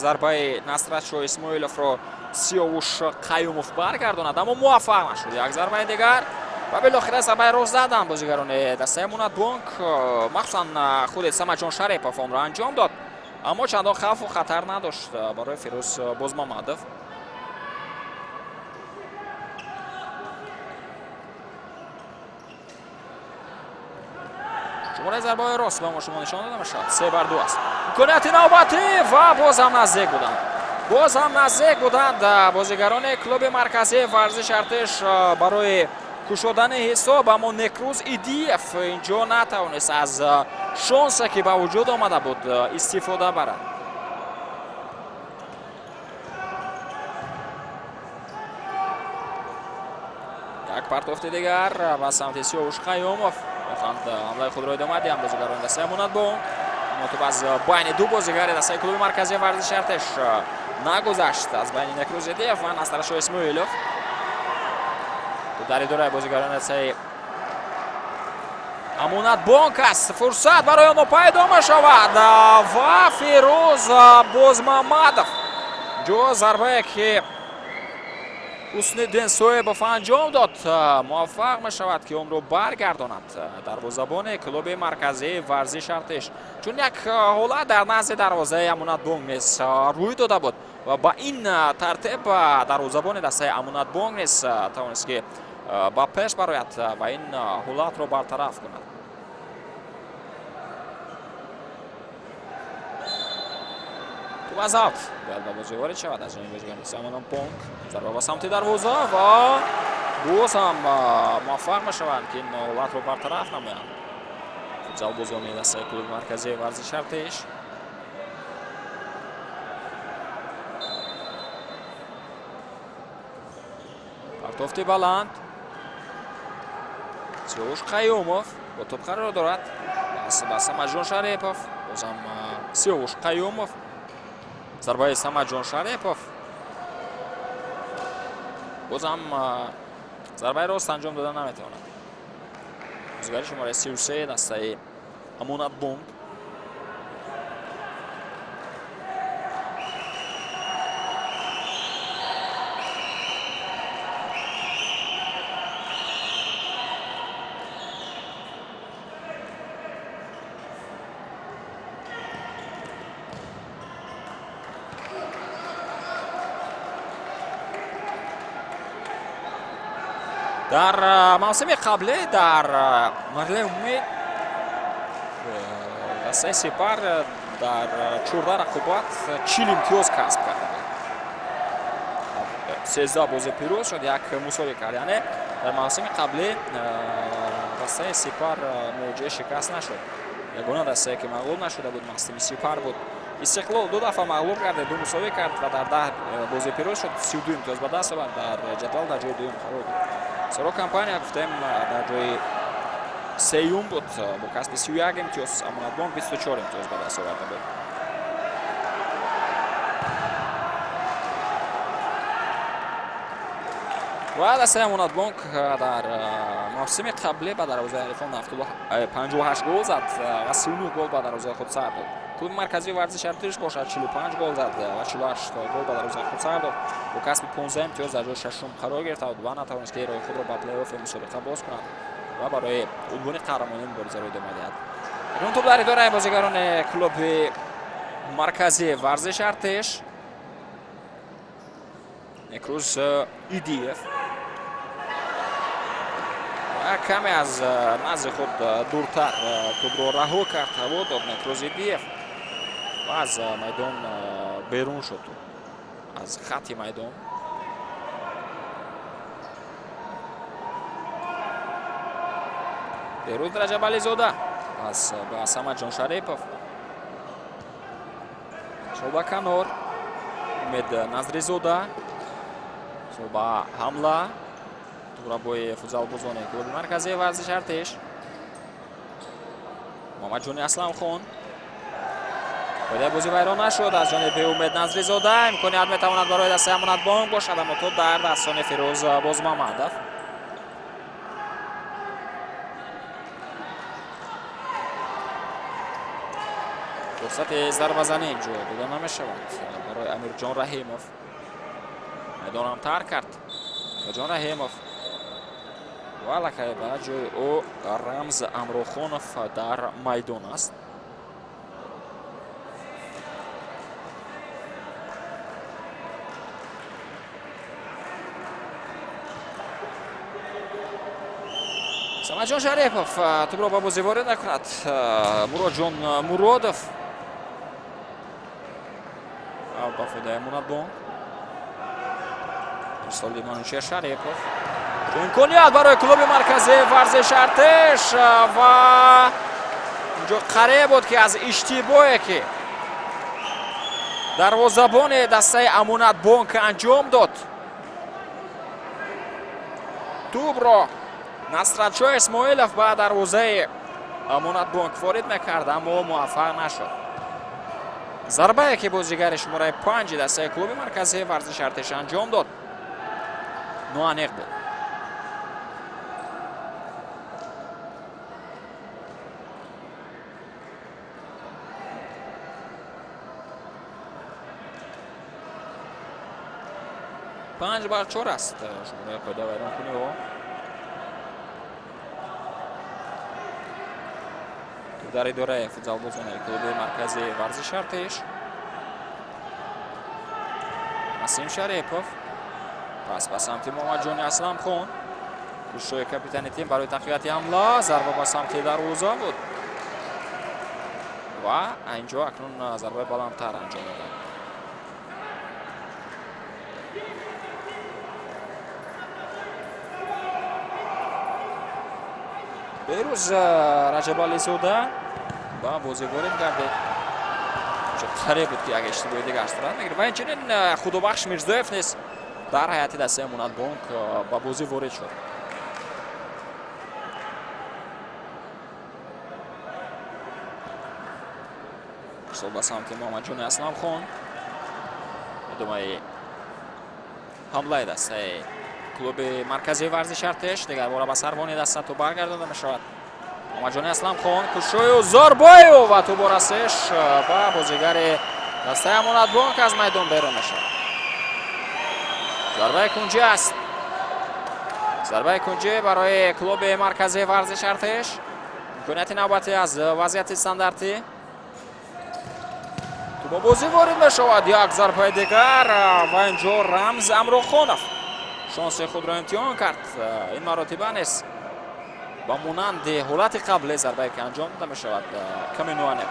S1: зарбаи Насратшо Исмоиловро Сиёвуш Қаюмов баргардонад, аммо муваффақ нашуд. Як зарбаи дигар ва билохира зарбаи рост заданд бозигарони дастаи Амонатбонк. Махсусан худи Самадҷон Шарипов онро анҷом дод, аммо чандон хавфу хатар надошт барои Фирӯз Бозмамадов. Шумораи зарбаҳои рост ба шумо нишон дода мешавад. 3-2 аст. Имконияти навбатӣ ва боз ҳам наздик буданд. Боз ҳам наздик буданд бозигарони клуби марказии варзиши Артеш барои кушодани ҳисоб, аммо Некрӯз Идиев инҷо натавонист аз шонсе ки ба вуҷуд омада буд истифода барад. Як партофти дигар ба самти Сиёвуш Қаюмов. Мехоҳанд ҳамлаи худро идома диҳанд бозигарони дастаи Амонатбонк. Аммо тӯб аз байни ду бозигари дастаи клуби марказии варзиши Артеш нагузашт, аз байни Некрӯз Идиев ва Насратшо Исмоилов. Тӯб дар идораи бозигарони дастаи Амонатбонк аст. Фурсат барои онҳо пайдо мешавад ва Фирӯз Бозмамадов ҷо зарбае ки Ҳусниддин Соебов анҷом дод, муваффақ мешавад ки онро баргардонад дарвозабони клуби марказии варзиши Артеш. Чун як ҳолат дар назди дарвозаи Амонатбонк низ рӯй дода буд ва ба ин тартиб дарвозабони дастаи Амонатбонк низ тавонист ки ба пеш барояд ва ин ҳолатро бартараф кунад. Тӯб аз аут бояд ба бозӣ ворид шавад аз ҷониби бозигарони дастаи Амонатбонк. Зарба ба самти дарвоза ва боз ҳам муваффақ мешаванд ки ин ҳолатро бартараф намоянд футзалбозони дастаи клуби марказии варзиши Артеш. Партофти баланд. Сиёвуш Қаюмов бо тӯб қарор дорад. Пас ба Самадҷон Шарипов. Бозам Сиёвуш Қаюмов. Зарбаи Самадҷон Шарипов. Бозам Зарбаи рост анҷом дода наметавонад. Бозигари шумораи 33 дастаи Амонатбонк. Дар мавсими қаблӣ дар марҳилаи умумӣ дастаи Сипар дар 14 рақобат 40 имтиёз касб карда буд. 13 бозӣ пирӯз шуд, як мусовӣ кард. Яъне дар мавсими қаблӣ дастаи Сипар муроҷиаи шикаст нашуд. Ягона дастае ки мағлуб нашуда буд мавсими Сипар буд. Истиқлол ду дафъа мағлуб кард, ду мусовӣ кард ва дар 10 бозӣ пирӯз шуд, 32 имтиёз ба даст овард, дар ҷадвал дар ҷои дуюм қарор гирифт. Соро компания гуфтем дар ҷои сеюм буд бо касби 31 имтиёз, Амонатбонк 24 имтиёз ба даст оварда буд. Ва дастаи Амонатбонк дар мавсими қаблӣ ба дарвозаи ҳарифон 58 гол зад ва 39 гол ба дарвозаи худ сар дод. Клуби марказии варзиши Артиш бошад 45 гол зад ва 48 гол ба дарвозаи худ сар дод. Бо касби 15 имтиёз дар ҷои шашум қарор гирифта ва натавонист ки роҳи худро ба плей-оффи мусобиқа боз кунад ва барои унвони қаҳрамонӣ муборизаро идома диҳад. Акнун тӯб дар идораи бозигарони клуби марказии варзиши Артиш. Некрӯз Идиев каме аз назди худ дуртар тӯбро раҳо кард, ҳаво дод Некрӯз Идиев ва аз майдон берун шуд, аз хати майдон. Беҳрӯз Раҷабализода пас ба Самадҷон Шарипов. Шоба канор, Умед Назризода, ба ҳамла тӯбрабои футзалбозони клуби марказии варзиши Артиш. Муҳаммадҷони Асламхон. Қоидаи бозӣ вайрон нашуд аз ҷониби Умед Назризода. Имконият метавонад барои дастаи Амонатбонк бошад, аммо тӯб дар дастони Фирӯз Бозмамадов. Фурсати зарбазанӣ инҷо дода намешавад барои Амирҷон Раҳимов. Майдонам тарк кард Амирҷон Раҳимов ва аллакай ба ҷои ӯ Рамз Амрохонов дар майдон аст. Самадҷон Шарипов тӯбро ба бозӣ ворид мекунад. Муродҷон Муродов ба фоидаи Амонатбонк. Ирсоли Манучер Шарипов. Имконият барои клуби марказии варзиши Артиш ва инҷо қариб буд ки аз иштибоҳе ки дарвозабони дастаи Амонатбонк анҷом дод, тӯбро Насратшоҳ Исмоилов ба дарвозаи Амонатбонк ворид мекард, аммо муваффақ нашуд. Зарбае ки бозигари шумораи 5 дастаи клуби марказии варзиши Артиш анҷом дод, ноаниқ буд. Панҷ бар чор аст шумораи қоида вайронкуниҳо. Дар идораи футзалбозони клуби марказии варзиши Артиш. Насим Шарипов пас ба самти Муҳаммадҷони Асламхон. Кӯшишҳои капитани тим барои тақвияти ҳамла, зарба ба самти дарвоза буд ва инҷо акнун зарбаи баландтар анҷом доданд. Беҳрӯз Раҷабализода ба бозӣ ворид гардид. Қариб буд ки як иштибоҳи дигар сурат мегирифт ва инчунин Худобахш Мирзоев низ дар ҳайати дастаи Амонатбонк ба бозӣ ворид шуд. Ирсол ба самти Муҳаммадҷони Асламхон. Идомаи ҳамлаи дастаи Клуби марказии варзиши Артеш. Дигар бора ба сарвони даста тӯб баргардонда мешавад. Муҳаммадҷони Асламхон кӯшою зарбаю ва тӯб расиш ба бозигари дастаи Амонатбонк аз майдон берун мешавад. Зарбаи кунҷӣ аст. Зарбаи кунҷӣ барои клуби марказии варзиши Артеш. Имконияти навбатӣ аз вазъияти стандартӣ. Тӯб бозӣ ворид мешавад. Як зарбаи дигар ва инҷо Рамз Амрохонов шонси худро имтиҳон кард. Ин маротиба нест ба монанди ҳолати қабле зарбае ки анҷом дода мешавад каме нуане.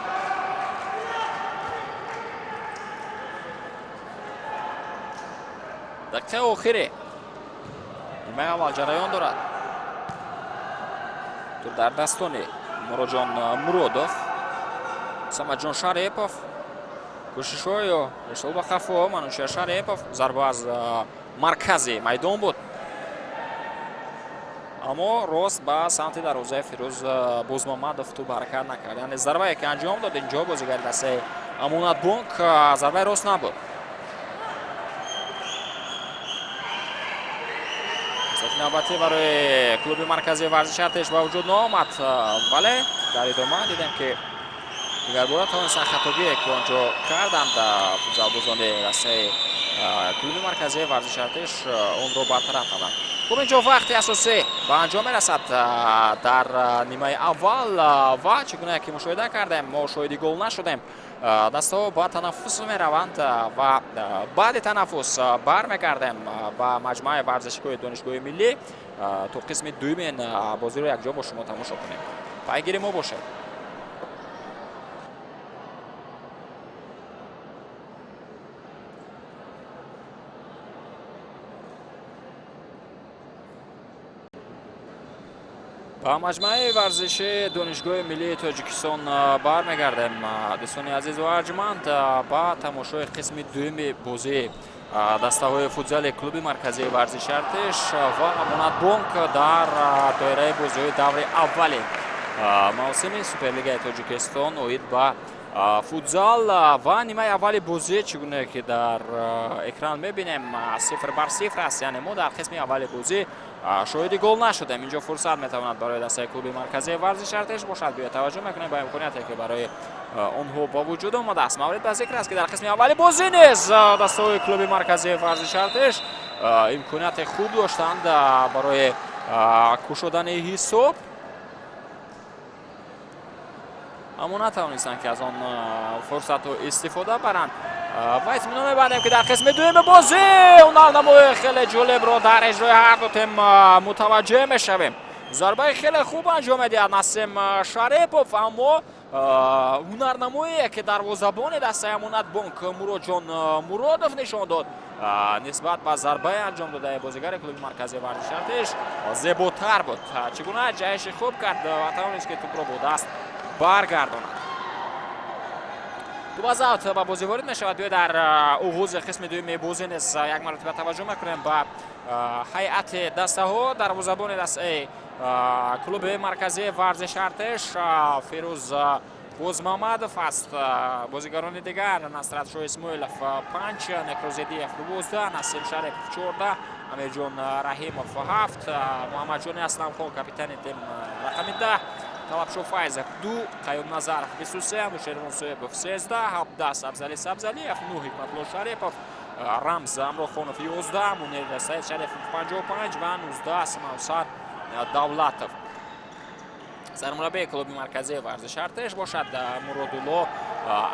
S1: Дақиқаи охири нимаи аввал ҷараён дорад. Тур дар дастони Муроҷон Муродов, Самадҷон Шарипов, кӯшишҳою ирсол ба қафо Манучер Шарипов. Зарба аз маркази майдон буд, аммо рост ба самти дарвозаи Фирӯз Бозмамадов тӯб ҳаракат накард. Яъне зарбае ки анҷом дод инҷо бозигари дастаи Амонатбонк зарбаи рост набуд. Фурсати навбатӣ барои клуби марказии варзиши Артеш ба вуҷуд наомад, вале дар идома дидем ки дигарбора тавонистанд хатогие ки он ҷо карданд футзалбозони дастаи клуби марказии варзиши Артеш онро бартараф карданд. Хуб, инҷо вақти асосӣ ба анҷом мерасад дар нимаи аввал ва чӣ гуна ки мушоҳида кардем, мо шоҳиди гол нашудем. Дастаҳо ба танаффус мераванд ва баъди танаффус бармегардем ба маҷмӯаи варзишгоҳи Донишгоҳи миллӣ то қисми дуюми бозиро якҷо бо шумо тамошо кунем. Пайгири мо бошед. Ба маҷмӯаи варзиши Донишгоҳи миллии Тоҷикистон бармегардем. Дӯстони азизу арҷманд, ба тамошои қисми дуюми бозии дастаҳои футзали клуби марказии варзиши Артеш ва Амонатбонк дар доираи бозиҳои даври аввали мавсими Суперлигаи Тоҷикистон оид ба футзал ва нимаи аввали бозӣ чӣ гуна ки дар экран мебинем 0-0 аст. Яъне мо дар қисми аввали бозӣ шоҳиди гол нашудем. Инҷо фурсат метавонад барои дастаи клуби марказии варзиши Артеш бошад. Биё таваҷҷӯҳ мекунем ба имконияте ки барои онҳо ба вуҷуд омадааст. Маврид ба зикр аст ки дар қисми аввали бозӣ низ дастаҳои клуби марказии варзиши Артеш имконияти хуб доштанд барои кушодани ҳисоб, аммо натавонистанд ки аз он фурсатҳо истифода баранд. Ва итминон мебандем ки дар қисми дуюми бозӣ ҳунарнамои хеле ҷолибро дар иҷрои ҳар ду тим мутаваҷҷеҳ мешавем. Зарбаи хеле хуб анҷом медиҳад Насим Шарипов, аммо ҳунарнамое ки дарвозабони дастаи Амонатбонк Муроҷон Муродов нишон дод нисбат ба зарбаи анҷом додаи бозигари клуби марказии варзиши Артеш зеботар буд. Чӣ гуна ҷаҳиши хуб кард ва тавонист ки тӯбро бо даст баргардонад. Тӯб аз аут ба бозӣ ворид мешавад. Биё дар оғози қисми дуюми бозӣ низ як маротиба таваҷҷӯҳ мекунем ба ҳайати дастаҳо. Дарвозабони дастаи клуби марказии варзиши Артеш Фирӯз Бозмамадов аст. Бозигарони дигар Насратшоҳ Исмоилов 5, Некрозидиев 12, Насим Шарипов 14, Амирҷон Раҳимов 7, Муҳаммадҷони Асламхон капитани тим рақами 10, Талабшо Файзов 2, Қаюмназаров 23, Анушервон Соебов 13, 17 Сабзали Сабзалиев, 9 Ҳикматулло Шарипов, Рамз Амрохонов 11, Мунир Саид Шарипов 55 ва 19 Мавсар Давлатов. Сармураббии клуби марказии варзиши Артеш бошад Муродулло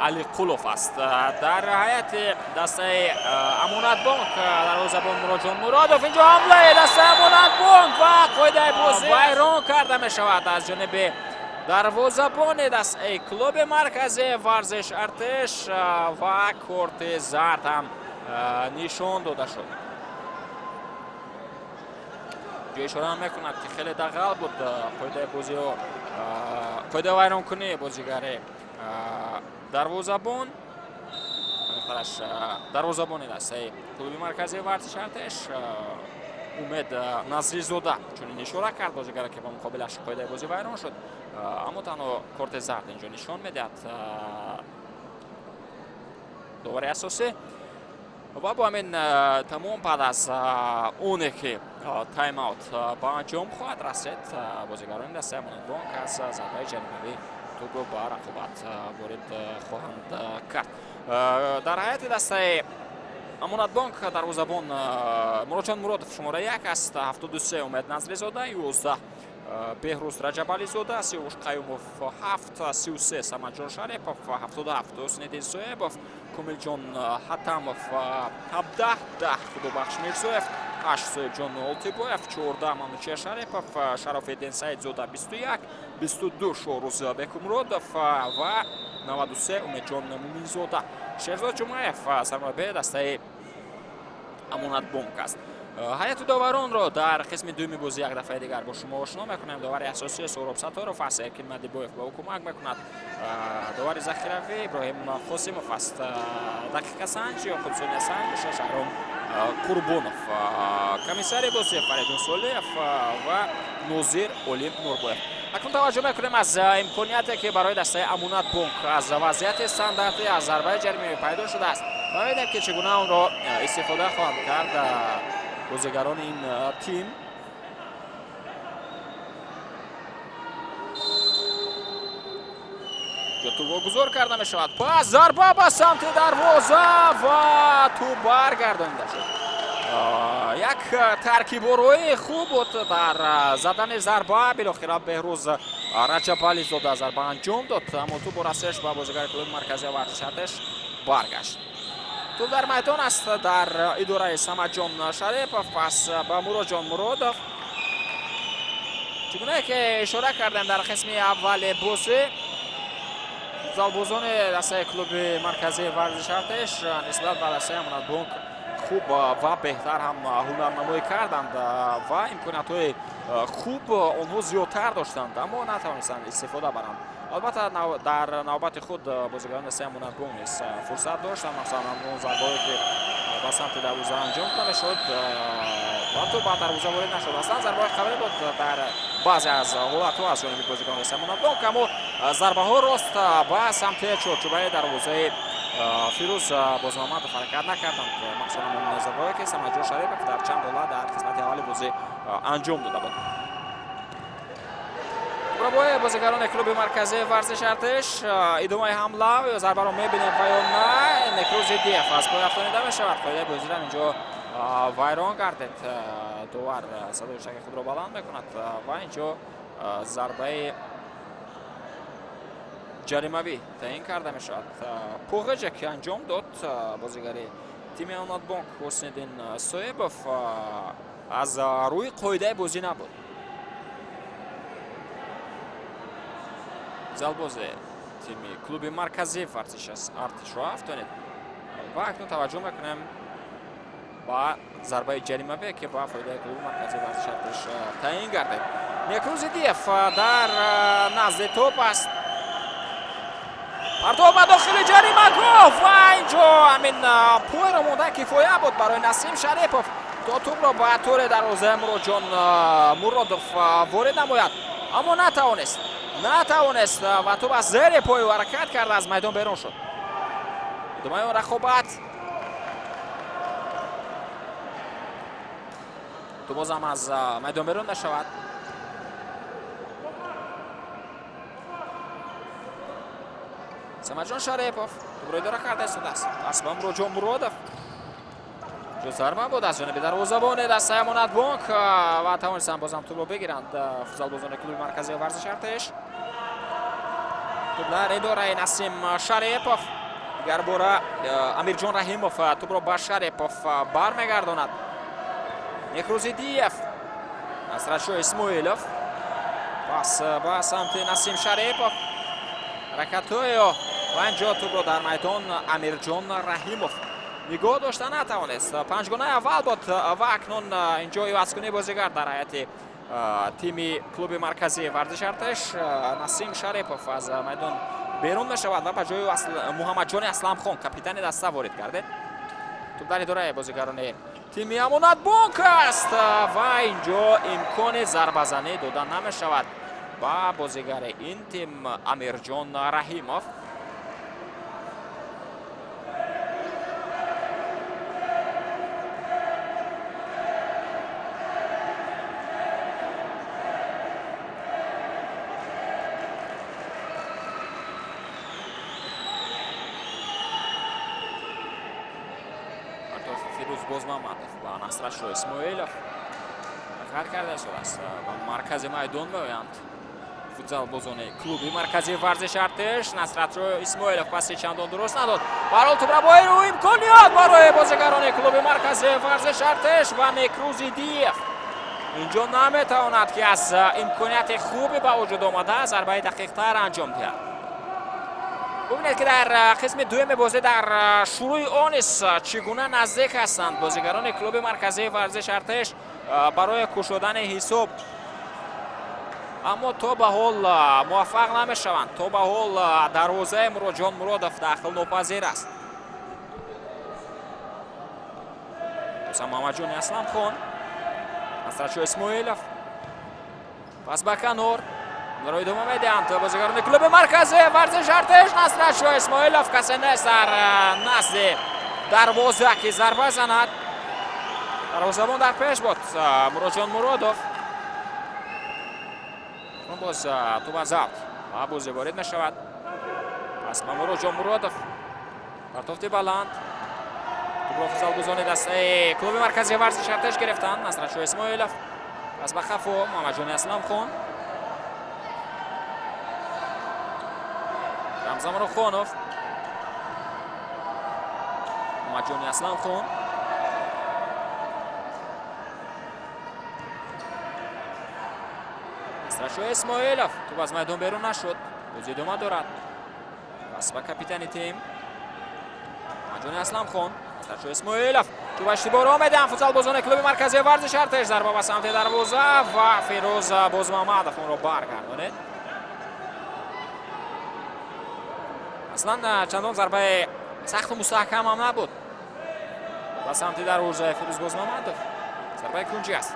S1: Алиқулов аст. Дар ҳайати дастаи Амонатбонк дарвозабон Муроҷон Муродов. Инҷо ҳамлаи дастаи Амонатбонк ва қоидаи бозӣ вайрон карда мешавад аз ҷониби дарвозабони дастаи клуби марказии варзиш Артеш ва корти зард ҳам нишон дода шуд. Ҷо ишора мекунад ки хеле дағал буд қоидаи бозиҳо, қоидаи вайронкунии бозигари дарвозабон, дарвозабони дастаи клуби марказии варзиши Артеш Умед Назризода чунин ишора кард бозигаре ки ба муқобилаш қоидаи бозӣ вайрон шуд, аммо танҳо корти зард инҷо нишон медиҳад довари асосӣ. Ва бо ҳамин тамом баъд аз оне ки Тайм-аут ба анҷом хоҳад расид. Бозигарони дастаи Амонатбонк аз зарбаи ҷаримавӣ тӯбро ба рақобат ворид хоҳанд кард. Дар ҳайати дастаи Амонатбонк дарвозабон Муроджон Муродов шумора 1 аст, 73 Умед Назризода, 11 Беҳрӯз Раҷабализода, Сиёвуш Қаюмов 7, 33 Самадҷон Шарипов, 77 Ҳусниддин Соебов, Комилҷон Ҳатамов 17, 10 Худобахш Мирзоев, 8 Соҳибҷон Олтибоев, 14 Манучер Шарипов, Шарофиддин Саидзода 21, 22 Шоҳрӯз Бекумуродов ва 93 Умедҷон Муминзода. Шерзод Ҷумаев сармураббии дастаи Амонатбонк аст. Ҳайати доваронро дар қисми дуюми бозӣ як дафъаи дигар бо шумо ошно мекунем. Довари асосӣ Суҳроб Сатторов аст, Эркин Мадибоев ба ӯ кӯмак мекунад. Довари захиравӣ Иброҳим Қосимов аст. Дақиқасанҷ ё худ сониясанҷ Шаҳром Қурбонов. Комиссари бозӣ Фаридун Солиев ва Нозир Олим Нурбоев. Акнун таваҷҷӯҳ мекунем аз имконияте, ки барои дастаи Амонатбонк аз вазъияти стандартӣ аз зарбаи ҷаримавӣ пайдо шудааст. Ва мебинем, ки чӣ гуна онро истифода хоҳанд кард бозигарони ин тим. Тӯб гузор карда мешавад. Пас зарба ба самти дарвоза ва тӯб баргардонида шуд. Як таркиборои хуб буд дар задани зарба. Билохира Беҳрӯз Раҷабализода зарба анҷом дод, аммо тӯб бо расиш ба бозигари клуби марказии варзиши Артеш баргашт. Тӯб дар майдон аст дар идораи Самадҷон Шарипов, пас ба Муроджон Муродов. Чӣ гуна ки ишора кардем дар қисми аввали бозӣ, футзалбозони дастаи клуби марказии варзиши Артеш нисбат ба дастаи Амонатбонк хуб ва беҳтар ҳам ҳунарнамоӣ карданд ва имкониятҳои хуб онҳо зиёдтар доштанд, аммо натавонистанд истифода баранд. Албатта, дар навбати худ бозигарони дастаи Амонатбонк низ фурсат доштанд, масалан он зарбаҳое ки ба самти дарвоза анҷом дода мешуд ва тӯб ба дарвоза ворид нашуд. Аслан зарбаҳои қавӣ буд дар баъзе аз ҳолатҳо аз ҷониби бозигарони дастаи Амонатбонк, аммо зарбаҳо рост ба самти чорчӯбаи дарвозаи Фирӯз Бозмамадов ҳаракат накарданд. Махсусан он зарбаҳое ки Самадҷон Шарипов дар чанд ҳолат дар қисмати аввали бозӣ анҷом дода буд. Пробои бозигарони клуби марказии варзиши Артеш, идомаи ҳамла ё зарбаро мебинем ва ё на. Некрӯз Идиев аз пой афтонида мешавад. Қоидаи бозиро инҷо вайрон гардид. Довар садои шаки худро баланд мекунад ва инҷо зарбаи ҷаримавӣ таъин карда мешавад. Пуғиҷе ки анҷом дод бозигари тими Амонатбонк Ҳусниддин Соибов аз рӯи қоидаи бозӣ набуд. Залбози тими клуби марказии варзиш Артешро афтонид ва акнун таваҷҷӯҳ мекунем ба зарбаи ҷаримавӣ, ки ба фоидаи клуби марказии варзиши Артеш таъин гардид. Некрӯз Идиев дар назди тӯб аст. Партов ба дохили ҷаримагоҳ ва инҷо ҳамин пойро мондан кифоя буд барои Насим Шарипов то тӯбро ба тӯри дарвозаи Муроджон Муродов ворид намояд, аммо натавонист ва тӯб аз зери пой ҳаракат карда аз майдон берун шуд. Идомаи он рақобат, тӯб бозам аз майдон берун мешавад. Самадҷон Шарипов тӯбро идора карда истодааст. Пас ба Муроджон Муродов. Ҷо зарба буд аз ҷониби дарвозабони дастаи Амонатбонк ва тавонистанд бозам тӯбро бигиранд футзалбозони клуби марказии варзиши Артеш. Тӯб дар идораи Насим Шарипов. Дигар бора Амирҷон Раҳимов тӯбро ба Шарипов бармегардонад. Некрӯз Идиев, Насратшо Исмоилов, пас ба самти Насим Шарипов. Ҳаракатҳои ва инҷо тӯбро дар майдон Амирҷон Раҳимов нигоҳ дошта натавонист. Панҷгонаи аввал буд ва акнун инҷо ивазкунии бозигар дар ҳайати тими клуби марказии варзиши Артеш. Насим Шарипов аз майдон берун мешавад ва ба ҷои Муҳаммадҷони Асламхон, капитани даста, ворид гардид. Тӯб дар идораи бозигарони тими Амонатбонк аст ва инҷо имкони зарбазанӣ дода намешавад ба бозигари ин тим Амирҷон Раҳимов. Фирӯз Бозмамадов ба Насратшо Исмоилов ҳаракат карда истодааст. Ба маркази майдон меоянд футзалбозони клуби марказии варзиши Артиш. Насратшо Исмоилов паси чандон дуруст надод. Барол тӯбрабои имконият барои бозигарони клуби марказии варзиши Артиш ва Некрузидиев инҷо наметавонад, ки аз имконияти хуби ба вуҷуд омада зарбаи дақиқтар анҷом диҳад. Бубинед, ки дар қисми дуюми бозӣ, дар шурӯи он низ чӣ гуна наздик ҳастанд бозигарони клуби марказии варзиши Артиш барои кушодани ҳисоб, аммо то ба ҳол муваффақ намешаванд. То ба ҳол дарвозаи Муроҷон Муродов дахлнопазир аст. Муҳаммадҷони Асламхон, Насратшо Исмоилов, пас ба канор ро идома медиҳанд бозигарони клуби марказии варзиши Артиш. Насратшо Исмоилов, касе нест дар назди дарвоза, ки зарба занад. Дарвозабон дар пеш буд Муроҷон Муродов. Боз тӯб аз аут ва бозӣ ворид мешавад. Пас ба Муроҷон Муродов, партофти баланд, тӯбро футзалбозони дастаи клуби марказии варзиши Артиш гирифтанд. Насратшо Исмоилов, пас ба хафо Муҳаммадҷони Асламхон, Рамзан Рухонов, Муҳаммадҷони Асламхон, Насратшо Исмоилов. Тӯб аз майдон берун нашуд, бозӣ идома дорад. Пас ба капитани тим Муҳаммадҷони Асламхон, Насратшо Исмоилов, тӯб иштибоҳро медиҳанд футзалбозони клуби марказии варзиши Артиш. Зарба ба самти дарвоза ва Фирӯз Бозмамадов онро баргардонид. Аслан чандон зарбаи сахту мустаҳкам ҳам набуд ба самти дарвозаи Фирӯз Бозмамадов. Зарбаи кунҷӣ аст.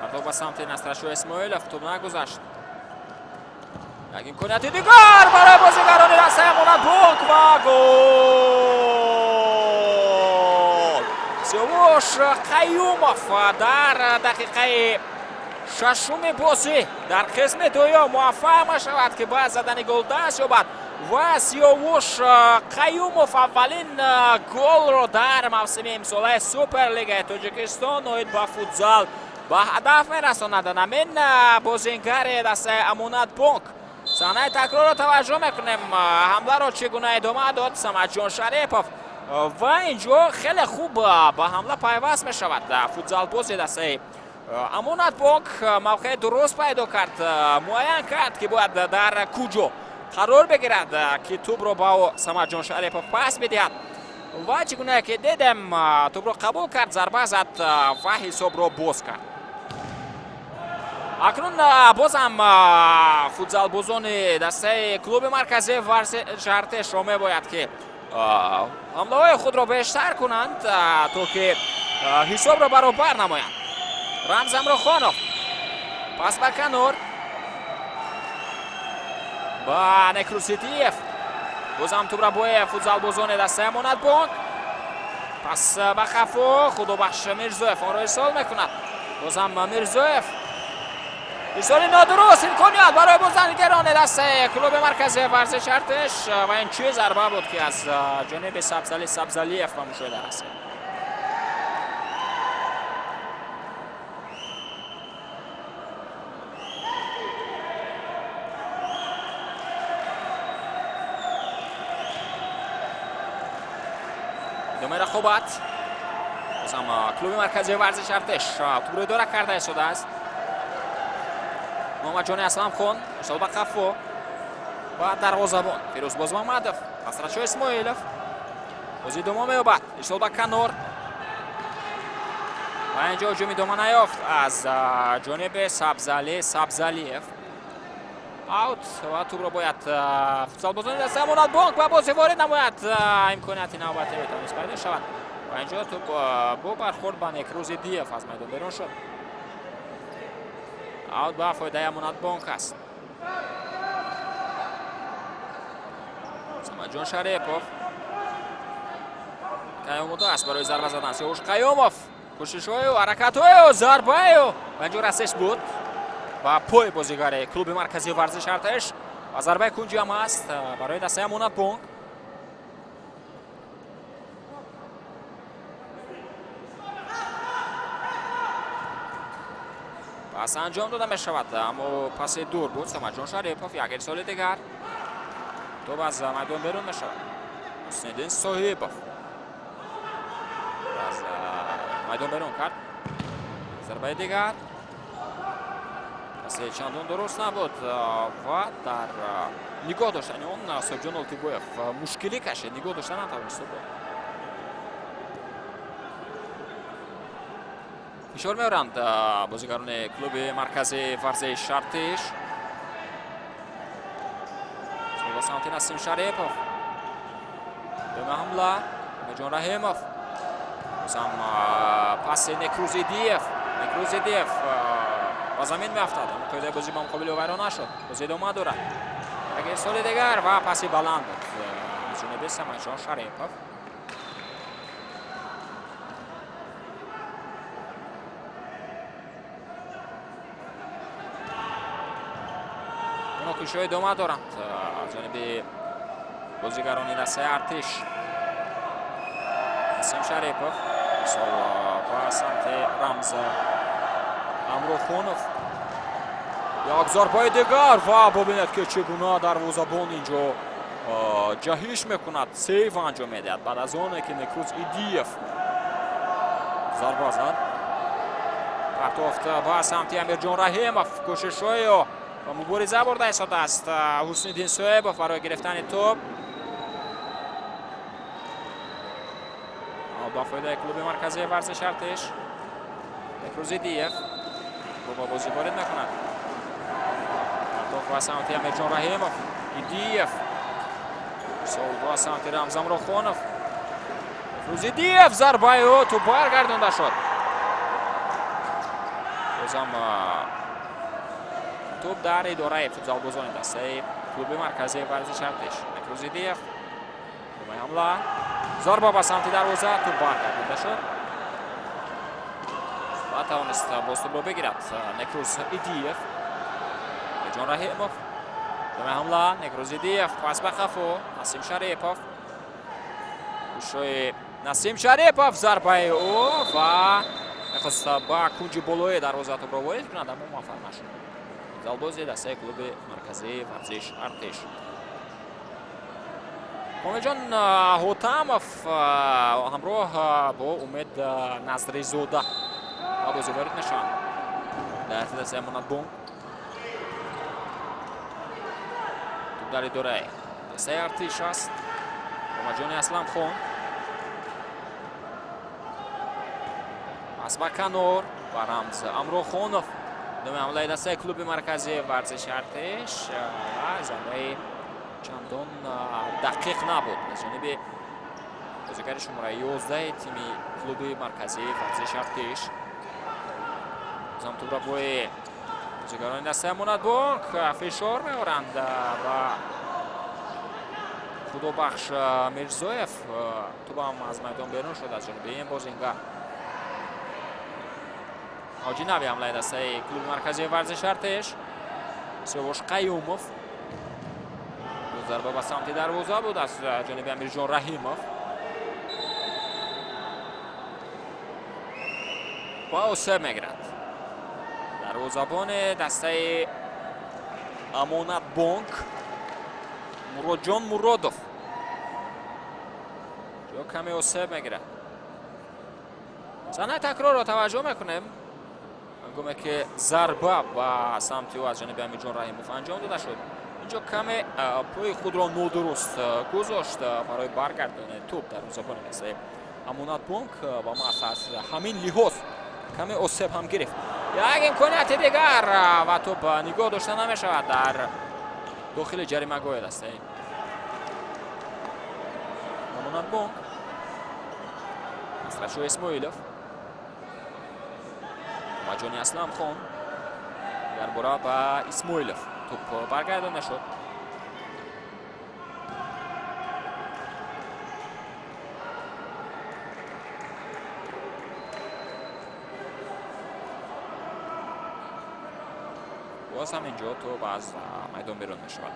S1: Партов ба самти Насратшо Исмоилов, тӯб нагузашт. Як имконияти дигар барои бозигарони дастаи Амонатбонк ва гол! Сиёвуш Қаюмов дар дақиқаи шашуми бозӣ дар қисми дуюм муваффақ мешавад, ки ба задани гол даст ёбад ва Сиёвуш Қаюмов аввалин голро дар мавсими имсолаи Суперлигаи Тоҷикистон оид ба футзал ба ҳадаф мерасонад. Ҳамин бозингари дастаи Амонатбонк. Саҳнаи такрорро таваҷҷӯҳ мекунем. Ҳамларо чӣ гуна идома дод Самадҷон Шарипов ва инҷо хеле хуб ба ҳамла пайваст мешавад футзалбози дастаи Амонатбонк. Мавқеи дуруст пайдо кард, муайян кард, ки бояд дар куҷо қарор бигирад, ки тӯбро ба ӯ Самадҷон Шарипов пас бидиҳад ва чӣ гуна ки дидем, тӯбро қабул кард, зарба зад ва ҳисобро боз кард. Акнун бозам футзалбозони дастаи клуби марказии варзиши Артишро мебояд, ки ҳамлаҳои худро бештар кунанд, то ки ҳисобро баробар намоянд. Рамзан Рухонов, пас ба канор ба Некрусидиев, бозам тӯбрабои футзалбозони дастаи Амонатбонк, пас ба хафо Худобахш Мирзоев онро ирсол мекунад. Бозам Мирзоев, ирсоли нодуруст, имконият барои бозигарони дастаи клуби марказии варзиши Артиш ва ин чӣ зарба буд, ки аз ҷониби Сабзали Сабзалиев ба мушоҳида расид. Идомаи рақобат, бозам клуби марказии варзиши Артиш тӯбро идора карда истодааст. Муҳаммадҷони Асламхон, ирсол ба қафо ва дарвозабон Фирӯз Бозмамадов, Насратшо Исмоилов, бозӣ идома меёбад. Ирсол ба канор ва инҷо ҳуҷум идома наёфт аз ҷониби Сабзали Сабзалиев. Аут ва тӯбро бояд футзалбозони дастаи Амонатбонк ба бозӣ ворид намояд. Имконияти навбатӣ метавонист пайдо шавад ва инҷо тӯб бо бархӯрд ба Некрузидиев аз майдон берун шуд. Аут ба фоидаи Амонатбонк аст. Самадҷон Шарипов кай омода аст барои зарба задан. Сиёвуш Қаюмов, кӯшишҳою ҳаракатҳою зарбаю ва инҷо расиш буд ба пои бозигари клуби марказии варзиши Артиш. Ва зарбаи кунҷи ҳам ҳаст барои дастаи Амонатбонк. Пас анҷом дода мешавад, аммо паси дур буд Самадҷон Шарипов. Як ирсоли дигар, тоб аз майдон берун мешавад. Ҳусниддин Соҳибов аз майдон берун кард. Зарбаи дигар, паси чандон дуруст набуд ва дар нигоҳ доштани он Соҳибҷон Олтибоев мушкилӣ кашид, нигоҳ дошта натавонист. Фишор меоранд бозигарони клуби марказии варзиши Артиш. Ба самти Насим Шарипов. Дуюма ҳамла Амирҷон Раҳимов. Бозам паси Некрӯз Идиев. Некрӯз Идиев ба замин меафтад. Аммо қоидаи бозӣ ба муқобили ӯ вайрон нашуд. Бозӣ идома дорад. Як ирсоли дигар ва паси баланд буд аз ҷониби Самадҷон Шарипов. Муноқишаҳо идома доранд аз ҷониби бозигарони дастаи Артиш. Насим Шарипов ирсол ба самти Рамз Амрохонов. Як зарбаи дигар ва бубинед, ки чӣ гуна дарвозабон инҷо ҷаҳиш мекунад, сейв анҷом медиҳад баъд аз оне ки Некрӯз Идиев зарба зад. Партофт ба самти Амирҷон Раҳимов. Кӯшишҳои ва мубориза бурда истодааст Ҳусниддин Соҳибов барои гирифтани тӯб. Ба фоидаи клуби марказии варзиши Артиш. Некрӯз Идиев ба бозӣ ворид мекунад. Партофт ба самти Амирҷон Раҳимов. Идиев ирсол ба самти Рамз Амрохонов. Некрӯз Идиев, зарбаи ӯ тӯб баргардонда шуд. Бозам тӯб дар идораи футзалбозони дастаи клуби марказии варзиши Артиш. Некрӯз Идиев, думаи ҳамла, зарба ба самти дарвоза, тӯб баргардонда шуд ва тавонист боз тӯбро бигирад Некрӯз Идиев. Ҷон Раҳимов, думаи ҳамла, Некрӯз Идиев, пас ба қафо, Насим Шарипов. Кӯшишҳои Насим Шарипов, зарбаи ӯ ва мехост ба кунҷи болои дарвоза тӯбро ворид кунад, аммо муваффақ нашуд. Футзалбози дастаи клуби марказии варзиш Артиш. Комилҷон Ҳотамов ҳамроҳ бо Умед Назризода ба бозӣ ворид мешаванд дар дастаи Амонатбонк. Тӯб дар идораи дастаи Артиш аст. Муҳаммадҷони Асламхон. Пас ба канор ба Рамз Амрохонов. Дуюми ҳамлаи дастаи клуби марказии варзиши Артиш ва зарбаи чандон дақиқ набуд аз ҷониби бозигари шумораи 11 тими клуби марказии варзиши Артиш. Бозам тӯбро бои бозигарони дастаи Амонатбонк фишор меоранд ва Худобахш Мирзоев тӯбам аз майдон берун шуд аз ҷониби ин бозингар. Авҷи нави ҳамлаи дастаи клуби марказии варзиши Артиш. Сиёвуш Қаюмов. Зарба ба самти дарвоза буд аз ҷониби Амирҷон Раҳимов. Ва осеб мегирад дарвозабони дастаи Амонатбонк Муродҷон Муродов. Ҷо каме осеб мегирад. Саҳнаи такрорро таваҷҷӯҳ мекунем. Ҳангоме ки зарба ба самти ӯ аз ҷониби Амирҷон Раҳимов анҷом дода шуд, инҷо каме пои худро нодуруст гузошт барои баргардони тӯб дарвозабони дастаи Амонатбонк ва маҳз аз ҳамин лиҳоз каме осеб ҳам гирифт. Як имконияти дигар ва тӯб нигоҳ дошта намешавад дар дохили ҷаримагоҳи дастаи Амонатбонк. Насратшоҳ Исмоилов, Муҳаммадҷони Асламхон дар бора ба Исмоилов тӯб баргардонда шуд. Боз ҳам инҷо тӯб аз майдон берун мешавад.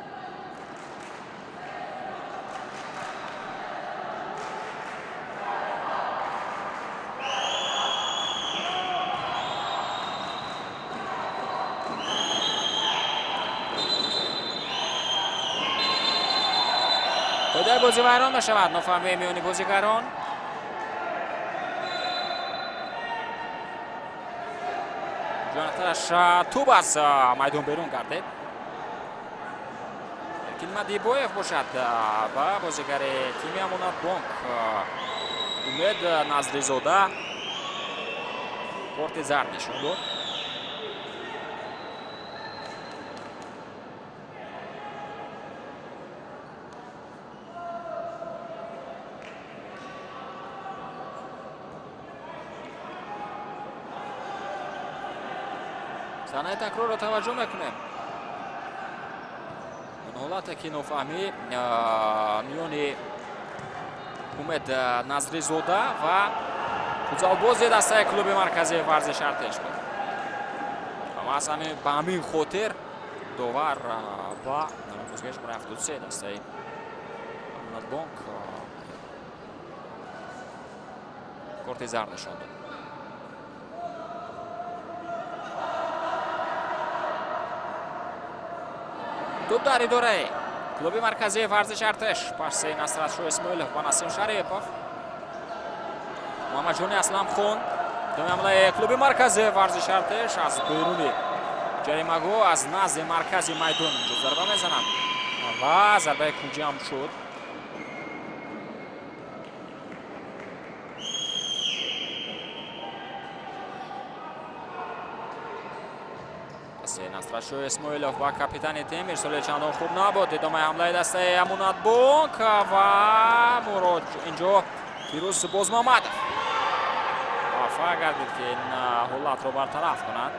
S1: Қоидаи бозӣ вайрон мешавад. Нофаҳмии миёни бозигарон. Ҷонаташ тӯб аз майдон берун гардид. Эркин Мадибоев бошад ба бозигари тими Амонатбонк Умед Назризода корти зард нишон дод. Саҳнаи такрорро таваҷҷӯҳ мекунем. Он ҳолате ки нофаҳмӣ миёни Умед Назризода ва футзалбози дастаи клуби марказии варзиши Артеш буд. Ва ба ҳамин хотир довар ба бозигар шумораи 73 дастаи Амонатбонк корти зард нишон дод. Тӯб дар идораи клуби марказии варзиши Артеш. Паси Насратшо Исмоилов ба Насим Шарипов. Муҳаммадҷони Асламхон. Идомаи ҳамлаи клуби марказии варзиши Артеш аз беруни ҷаримагоҳ, аз назди маркази майдон инҷо зарба мезанад ва зарбаи кунҷӣ ҳам шуд. Насратшо Исмоилов ва капитани тим ирсоли чандон хуб набуд. Идомаи ҳамлаи дастаи Амонатбонк ва инҷо Фирӯз Бозмамадов муваффақ гардид, ки ин ҳолатро бартараф кунад.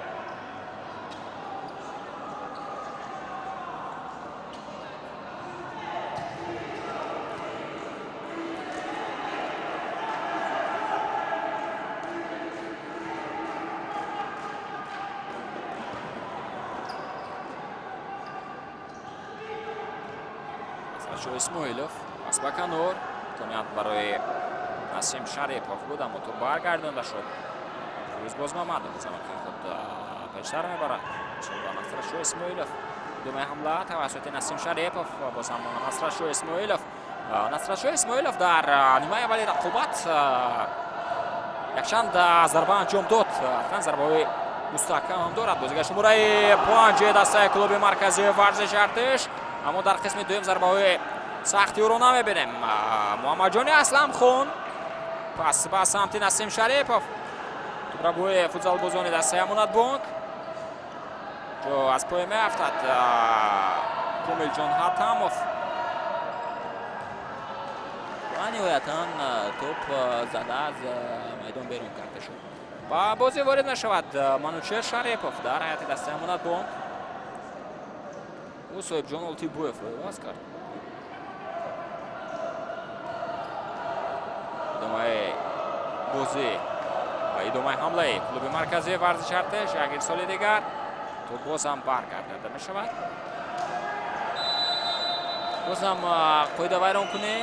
S1: Исмоилов пас ба канор. Имконият барои Насим Шарипов буд, аммо тӯб баргардонда шуд. Фирӯз Бозмамадов замони худ пештар мебарад. Ба Насратшо Исмоилов. Идомаи ҳамла тавассути Насим Шарипов ва боз ҳам Насратшо Исмоилов. Насратшо Исмоилов дар нимаи аввали рақобат якчанд зарба анҷом дод. Ҳатман зарбаҳои мустаҳкам ҳам дорад. Бозигар шумораи 5 дастаи клуби марказии варзиши Артеш, аммо дар қисми дуюм зарбаҳои сахти ӯро намебинем. Муҳаммадҷони Асламхон пас ба самти Насим Шарипов. Тӯбрабои футзалбозони дастаи Амонатбонк. Ҷо аз пой меафтад Комилҷон Ҳатамов ва ниҳоятан тӯб зада аз майдон берун карда шуд. Ба бозӣ ворид мешавад Манучер Шарипов дар ҳайати дастаи Амонатбонк. Ӯ Соҳибҷон Олтибоевро иваз кард. Идомаи бозӣ ва идомаи ҳамлаи клуби марказии варзиши Артеш. Як ирсоли дигар тӯб боз ҳам баргардонда мешавад. Боз ҳам қоидавайронкунӣ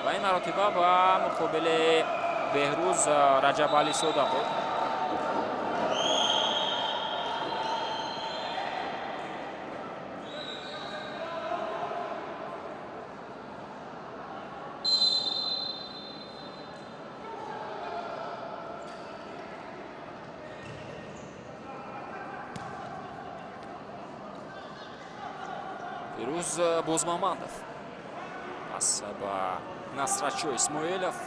S1: ва ин маротиба ба муқобили Беҳрӯз Раҷабалисода буд. Фирӯз Бозмамадов пас ба Насратшо Исмоилов.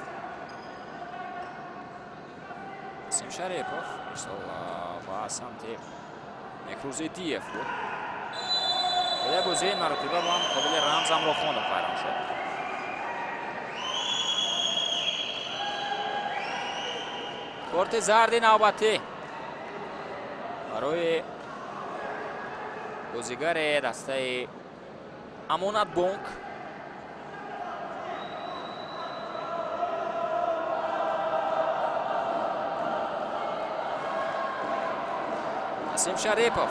S1: Насим Шарипов ирсол ба самти Некрӯз Идиев буд. Қоидаи бозӣ ин маротиба ба муқобили Рамз Амрохонов вайрон шуд. Корти зарди навбатӣ барои бозигари дастаи Амонатбонк. Насим Шарипов.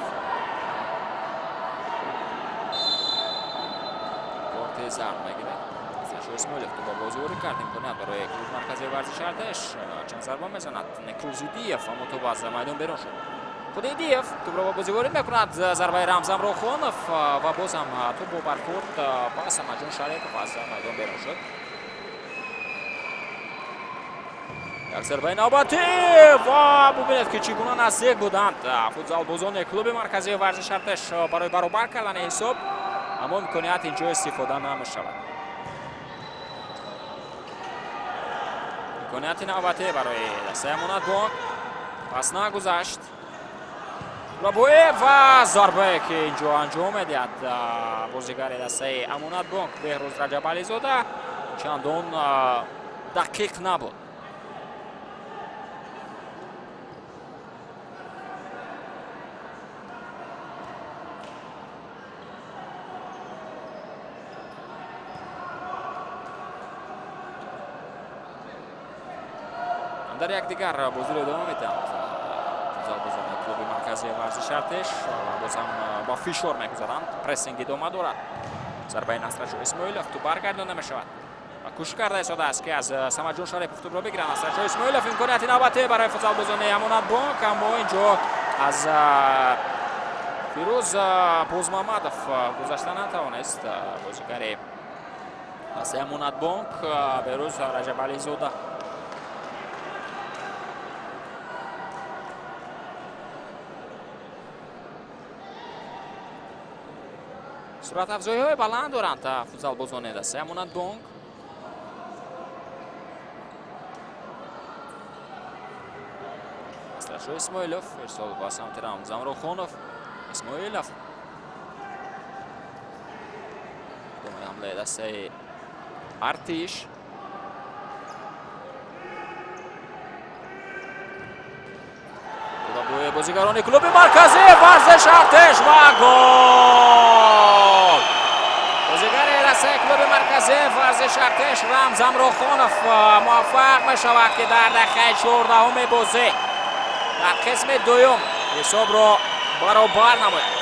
S1: Корти зард мегирад. Насратшо Исмоилов тӯб ба бозӣ ворид кард. Имконият барои клуби марказии варзиши Артеш. Чанд зарба мезанад Некрузидиев, аммо тӯб аз майдон берун шуд. Худидиев тӯбро ба бозӣ ворид мекунад. Зарбаи Рамзан Рохонов ва боз ҳам тӯб бо бархӯрд ба Самаҷон Шарипов аз майдон берун шуд. Як зарбаи навбатӣ ва бубинед, ки чӣ гуна наздик буданд футзалбозони клуби марказии варзиши Артеш барои баробар кардани ҳисоб, аммо имконият инҷо истифода намешавад. Имконияти навбатӣ барои дастаи Амонатбонк пас нагузашт. Рабоев ва зарбае, ки инҷо анҷом медиҳад бозигари дастаи Амонатбонк Беҳрӯз Раҷабализода, чандон дақиқ набуд. Дар якдигар бозиро идома медиҳанд футзалбозони клуби марказии варзиши Артеш. Боз ҳам ба фишор мегузаранд, прессинг идома дорад. Зарбаи Насратшо Исмоилов, тӯб баргардонда мешавад ва кӯшиш карда истодааст, ки аз Самаҷон Шарипов тӯбро бигирад. Насратшо Исмоилов, имконияти навбатӣ барои футзалбозони Амонатбонк, аммо инҷо аз Фирӯз Бозмамадов гузашта натавонист бозигари дастаи Амонатбонк Беҳрӯз Раҷабализода. Суръатафзоиҳои баланд доранд футзалбозони дастаи Амонатбонк. Насратшо Исмоилов ирсол ба самти Рамзан Рохонов. Исмоилов, идомаи ҳамлаи дастаи Артиш. Бозигарони клуби марказии варзиши Артеш ва гол! Бозигари дастаи клуби марказии варзиши Артеш Рамзан Рохонов муваффақ мешавад, ки дар дақиқаи 14-уми бозӣ дар қисми дуюм ҳисобро баробар намояд.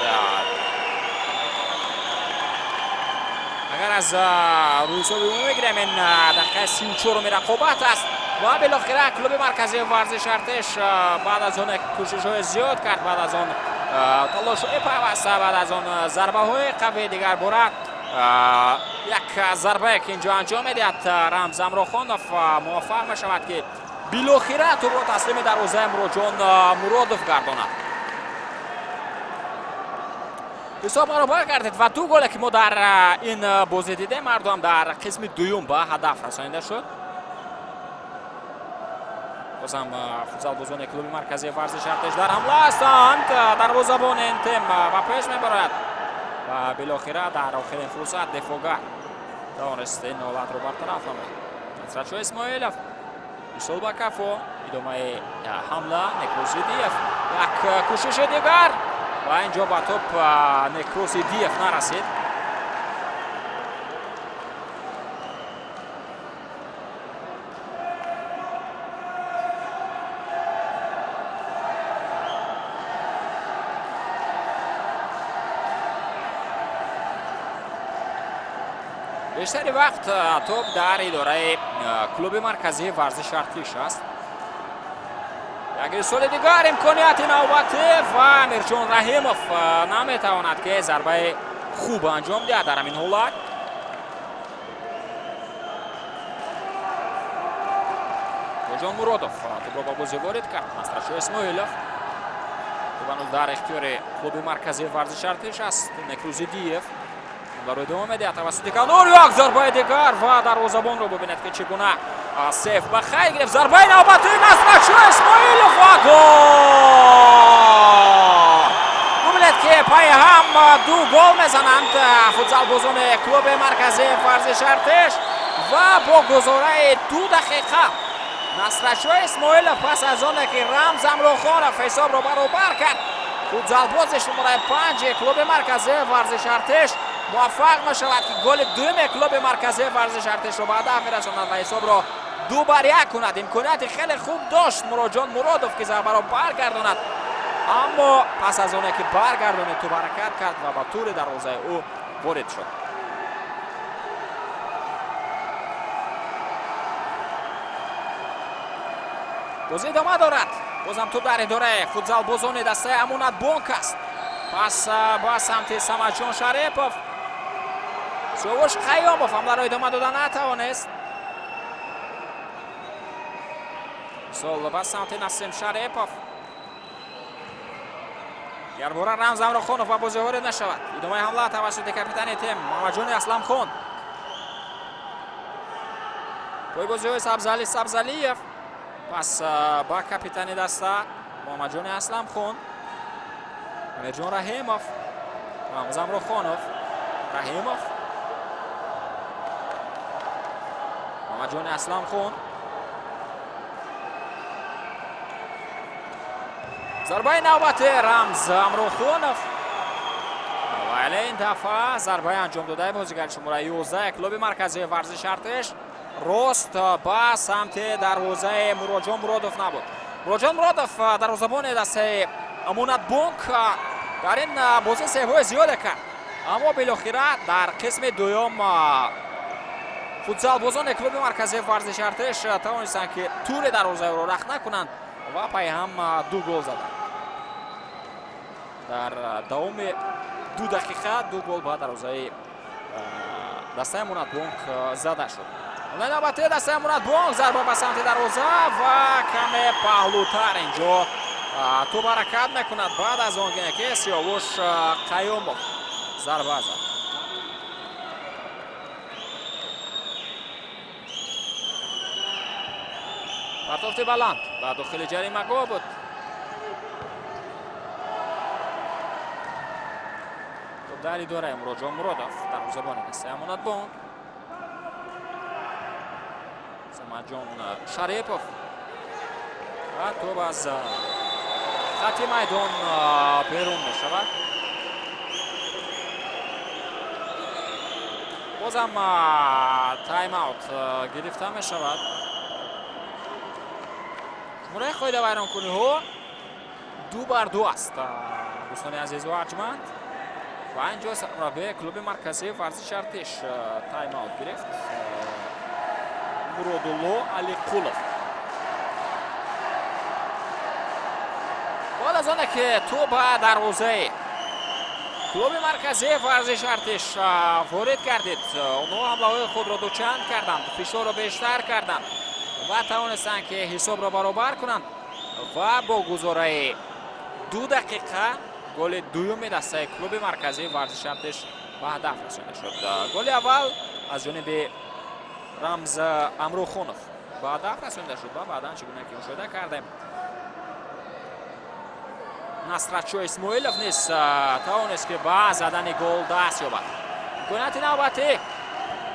S1: Агар аз рӯи ҳисоби умумӣ гирем, ин дақиқаи 34-уми рақобат аст ва билохира клуби марказии варзиши Артеш баъд аз он кӯшишҳои зиёд кард, баъд аз он талошҳои пайваста, баъд аз он зарбаҳои қавии дигарбора, як зарбае, ки инҷо анҷом медиҳад Рамзан Рохонов, муваффақ мешавад, ки билохира тӯбро таслими дарвозаи Муроҷон Муродов гардонад. Ҳисоб баробар гардид ва ду голе, ки мо дар ин бозӣ дидем, ҳардуам дар қисми дуюм ба ҳадаф расонида шуд. Бозам футзалбозони клуби марказии варзиши Артеш дар ҳамла ҳастанд. Дарвозабони ин тим ба пеш мебарояд ва билохира дар охирин фурсат дифоъгар тавонист ин ҳолатро бартараф намояд. Насратшо Исмоилов, ирсол ба кафо, идомаи ҳамла, Некрузидиев, як кӯшиши дигар ва инҷо ба топ Некрузидиев нарасид. Бештари вақт топ дар идораи клуби марказии варзиши Артиш аст. Як ирсоли дигар, имконияти навбатӣ ва Амирҷон Раҳимов наметавонад, ки зарбаи хуб анҷом диҳад дар ҳамин ҳолат. Тоҷон Муродов тӯбро ба бозӣ ворид кард. Насратшо Исмоилов, тӯб ҳанӯз дар ихтиёри клуби марказии варзиши Артиш аст. Некрузидиев барои идома медиҳад тавассути канор, як зарбаи дигар ва дарвозабонро бубинед, ки чӣ гуна сейф ба хайр гирифт. Зарбаи навбатии Насратшо Исмоилов ва гол! Бубинед, ки пайи ҳам ду гол мезананд футзалбозони клуби марказии варзиши Артеш ва бо гузораи 2 дақиқа Насратшо Исмоилов пас аз оне ки Рамзан Рохонов ҳисобро баробар кард, футзалбози шумораи 5 клуби марказии варзиши Артеш муваффақ мешавад, ки голи дуюми клуби марказии варзиши Артешро ба ҳадаф мерасонад ва ҳисобро 2-1 кунад. Имконияти хеле хуб дошт Муроҷон Муродов, ки зарбаро баргардонад, аммо пас аз оне ки баргардонид, тӯб ҳаракат кард ва ба тури дарвозаи ӯ ворид шуд. Бозӣ идома дорад. Бозам тӯб дар идораи футзалбозони дастаи Амонатбонк аст. Пас ба самти Самадҷон Шарипов. Сиёвуш Қайёмов ҳамларо идома дода натавонист. Сол ба самти Насим Шарипов. Ярбора Рамз Амрохонов ба бозӣ ворид мешавад. Идомаи ҳамла тавассути капитани тим Муҳаммадҷони Асламхон. Пойбозиҳои Сабзали Сабзалиев. Пас ба капитани даста Муҳаммадҷони Асламхон. Амирҷон Раҳимов. Рамз Амрохонов. Раҳимов. Муҳаммадҷони Асламхон. Зарбаи навбати Рамз Амрохонов. Вале ин дафъа зарбаи анҷомдодаи бозигари шумораи 11 клуби марказии варзиши Артиш рост ба самти дарвозаи Муроҷон Муродов набуд. Муроҷон Муродов дарвозабони дастаи Амонатбонк дар ин бозӣ сейвҳои зиёде кард, аммо билохира дар қисми дуюм футзалбозони клуби марказии варзиши Артиш тавонистанд, ки тури дарвозаи ӯро рахт накунанд ва пайҳам 2 гол заданд. Дар давоми 2 дақиқа 2 гол ба дарвозаи дастаи Амонатбонк зада шуд. Ҳамлаи навбатии дастаи Амонатбонк, зарба ба самти дарвоза ва каме паҳлӯтар инҷо тӯб ҳаракат мекунад баъд аз он ки Сиёвуш Қайёмов зарба зад. Партофти баланд ба дохили ҷаримагоҳ буд. Тӯб дар идораи Муроҷон Муродов, дарвозабони дастаи Амонатбонк. Самадҷон Шарипов ва тӯб аз хати майдон берун мешавад. Бозам тайм-аут гирифта мешавад. Шумораи қоидавайронкуниҳо 2-2 аст, дӯстони азизу арҷманд. Ва инҷо сармураббии клуби марказии варзиши Артиш тайм-аут гирифт. Муродулло Алиқулов. Баъд аз оне ки тӯб ба дарвозаи клуби марказии варзиши Артиш ворид гардид, онҳо ҳамлаҳои худро дучанд карданд, фишорро бештар карданд ва тавонистанд, ки ҳисобро баробар кунанд ва бо гузораи 2 дақиқа голи дуюми дастаи клуби марказии варзиши Артиш ба ҳадаф расонида шуд. Голи аввал аз ҷониби Рамз Амрухонов ба ҳадаф расонида шуд ва баъдан чӣ гуна ки мушоҳида кардем, Насратшо Исмоилов низ тавонист, ки ба задани гол даст ёбад. Имконияти навбатӣ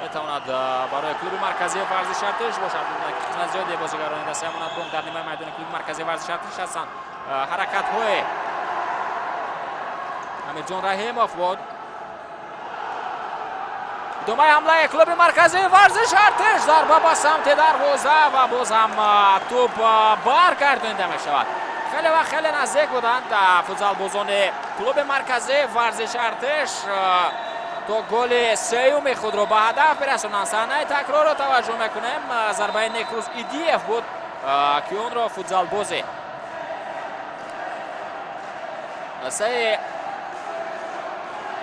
S1: метавонад барои клуби марказии варзиши Артиш бошад. Қисмати зиёди бозигарони дастаи Амонатбонк дар нимаи майдони клуби марказии варзиши Артиш ҳастанд. Ҳаракатҳои Амирҷон Раҳимов буд. Идомаи ҳамлаи клуби марказии варзиши Артиш, зарба ба самти дарвоза ва боз ҳам тӯб баргардонида мешавад. Хеле ва хеле наздик буданд футзалбозони клуби марказии варзиши Артиш то голи сеюми худро ба ҳадаф бирасонанд. Саҳнаи такрорро таваҷҷӯҳ мекунем. Зарбаи Некрӯз Идиев буд, ки онро футзалбози дастаи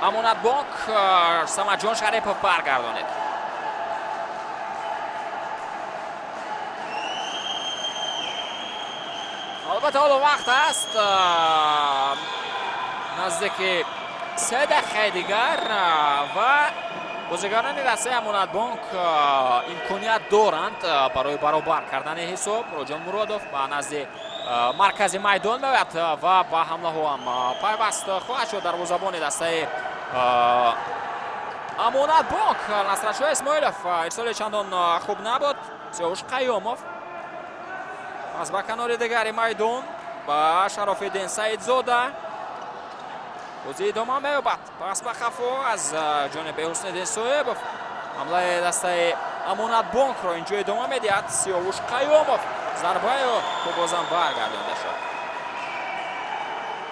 S1: Амонатбонк Самадҷон Шарипов баргардонид. Албатта, ҳоло вақт аст, наздики 3 дақиқаи дигар ва бозигарони дастаи Амонатбонк имконият доранд барои баробар кардани ҳисоб. Муроҷон Муродов ба назди маркази майдон меояд ва ба ҳамлаҳо ҳам пайваст хоҳад шуд. Дарвозабони дастаи Амонатбонк Насратшо Исмоилов, ирсоли чандон хуб набуд. Сиёвуш Қайёмов пас ба канори дигари майдон ба Шарофиддин Саидзода. Бозӣ идома меёбад. Пас ба хафо аз ҷониби Ҳусниддин Соҳибов. Ҳамлаи дастаи Амонатбонкро инҷо идома медиҳад Сиёвуш Қайёмов. Зарбаё тӯб бозам баргардонида шуд.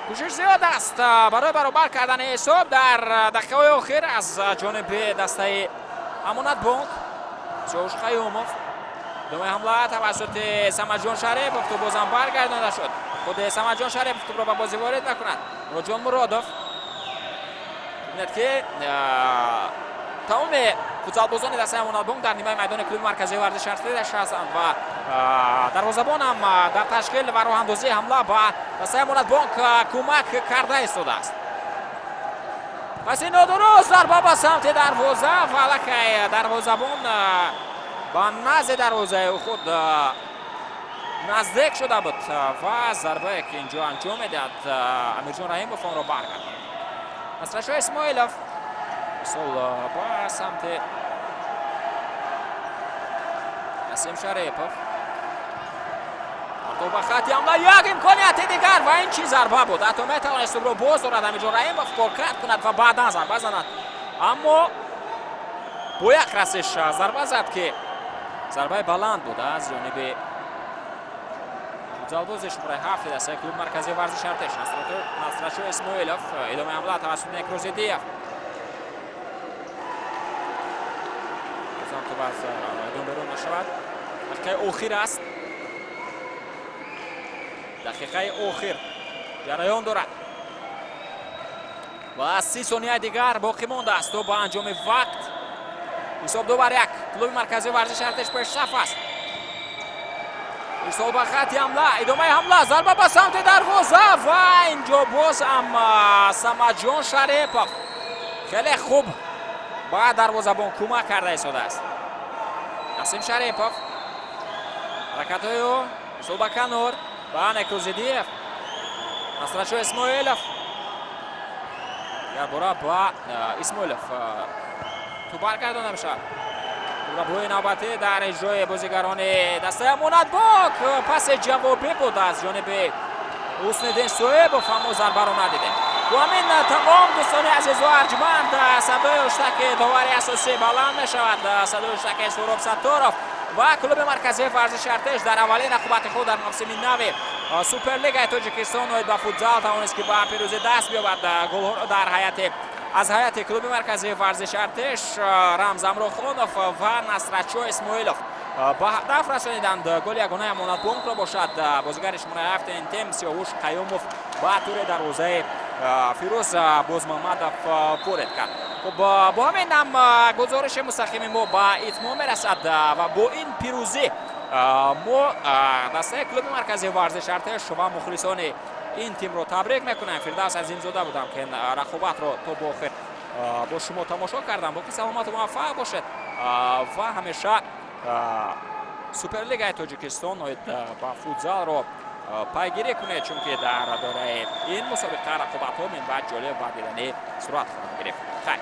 S1: Кӯшиш зиёд аст барои баробар кардани ҳисоб дар дақиқаҳои охир аз ҷониби дастаи Амонатбонк. Сиёвуш Қайёмов. Идомаи ҳамла тавассути Самадҷон Шарипов, тӯб бозам баргардонда шуд. Худи Самадҷон Шарипов тӯбро ба бозӣ ворид мекунад. Муроджон Муродов. Бинед ки тамоми футзалбозони дастаи Амонатбонк дар нимаи майдони клуби марказии варзиши Артеш ҳастанд ва дарвозабон ҳам дар ташкил ва роҳандозии ҳамла ба дастаи Амонатбонк кӯмак карда истодааст. Пас ин нодуруст, зарба ба самти дарвоза ва аллакай дарвозабон ба назди дарвозаи худ наздик шуда буд ва зарбае ки инҷо анҷом медиҳад, Амирҷон Раҳимов онро баргардонд. Насратшоҳ Исмоилов мисол ба самти Насим Шарипов. Ба хати ҳамла як имконияти дигар ва ин чӣ зарба буд! Ҳатто метавонист тӯбро боз дорад Амирҷон Раҳимов, коркард кунад ва баъдан зарба занад, аммо бо як расиш зарба зад, ки зарбаи баланд буд аз ҷониби футзалбози шумораи ҳафти дастаи клуби марказии варзиши Артеш Насратшоҳ Исмоилов. Идомаи ҳамла тавассути Некрӯзидиев. Бозам тӯб аз майдон берун нашавад. Дақиқаи охир аст, дақиқаи охир ҷараён дорад ва 30 сонияи дигар боқӣ мондааст то ба анҷоми вақт. Ҳисоб 2-1, клуби марказии варзиши Артеш пешсаф аст. Ирсол ба хати ҳамла, идомаи ҳамла, зарба ба самти дарвоза ва инҷо боз ҳам Самадҷон Шарипов хеле хуб ба дарвозабон кӯмак карда истодааст. Насим Шарипов, ҳаракатҳои ӯ, ирсол ба канор ба Некрӯзидиев, Насратшоҳ Исмоилов, якбора ба Исмоилов тӯб баргардонда мешавад. Рабои навбатӣ дар иҷрои бозигарони дастаи Амонатбонк, паси ҷавобӣ буд аз ҷониби Ҳусниддин Соҳибов, аммо зарбаро надидем. Бо ҳамин тамом, дӯстони азизу арҷманд, садои ҳуштаки довари асосӣ баланд мешавад, садои ҳуштаки Суҳроб Сатторов ва клуби марказии варзиши Артеш дар аввалин рақобати худ дар мавсими нави Суперлигаи Тоҷикистон оид ба футзал тавонист, ки ба пирӯзӣ даст биёбад. Голҳоро дар ҳайати аз ҳайати клуби марказии варзиши Артеш Рамз Амрохонов ва Насратшоҳ Исмоилов ба ҳадаф расониданд. Голи ягонаи Амонатбонкро бошад бозигари шумораи ҳафти ин тим Сиёвуш Қаюмов ба тури дарвозаи Фирӯз Бозмуҳаммадов ворид кард. Хуб, бо ҳамин ҳам гузориши мустақими мо ба итмом мерасад ва бо ин пирӯзӣ мо дастаи клуби марказии варзиши Артеш ва мухлисони ин тимро табрик мекунем. Фирдавс Азимзода будам, ки ин рақобатро то бо охир бо шумо тамошо кардам. Боқӣ саломату муваффақ бошед ва ҳамеша Суперлигаи Тоҷикистон оид ба футзалро пайгирӣ кунед, чунки дар доираи ин мусобиқа рақобатҳо минбаъд ҷолиб ва диданӣ сурат хоҳанд гирифт. Хайр.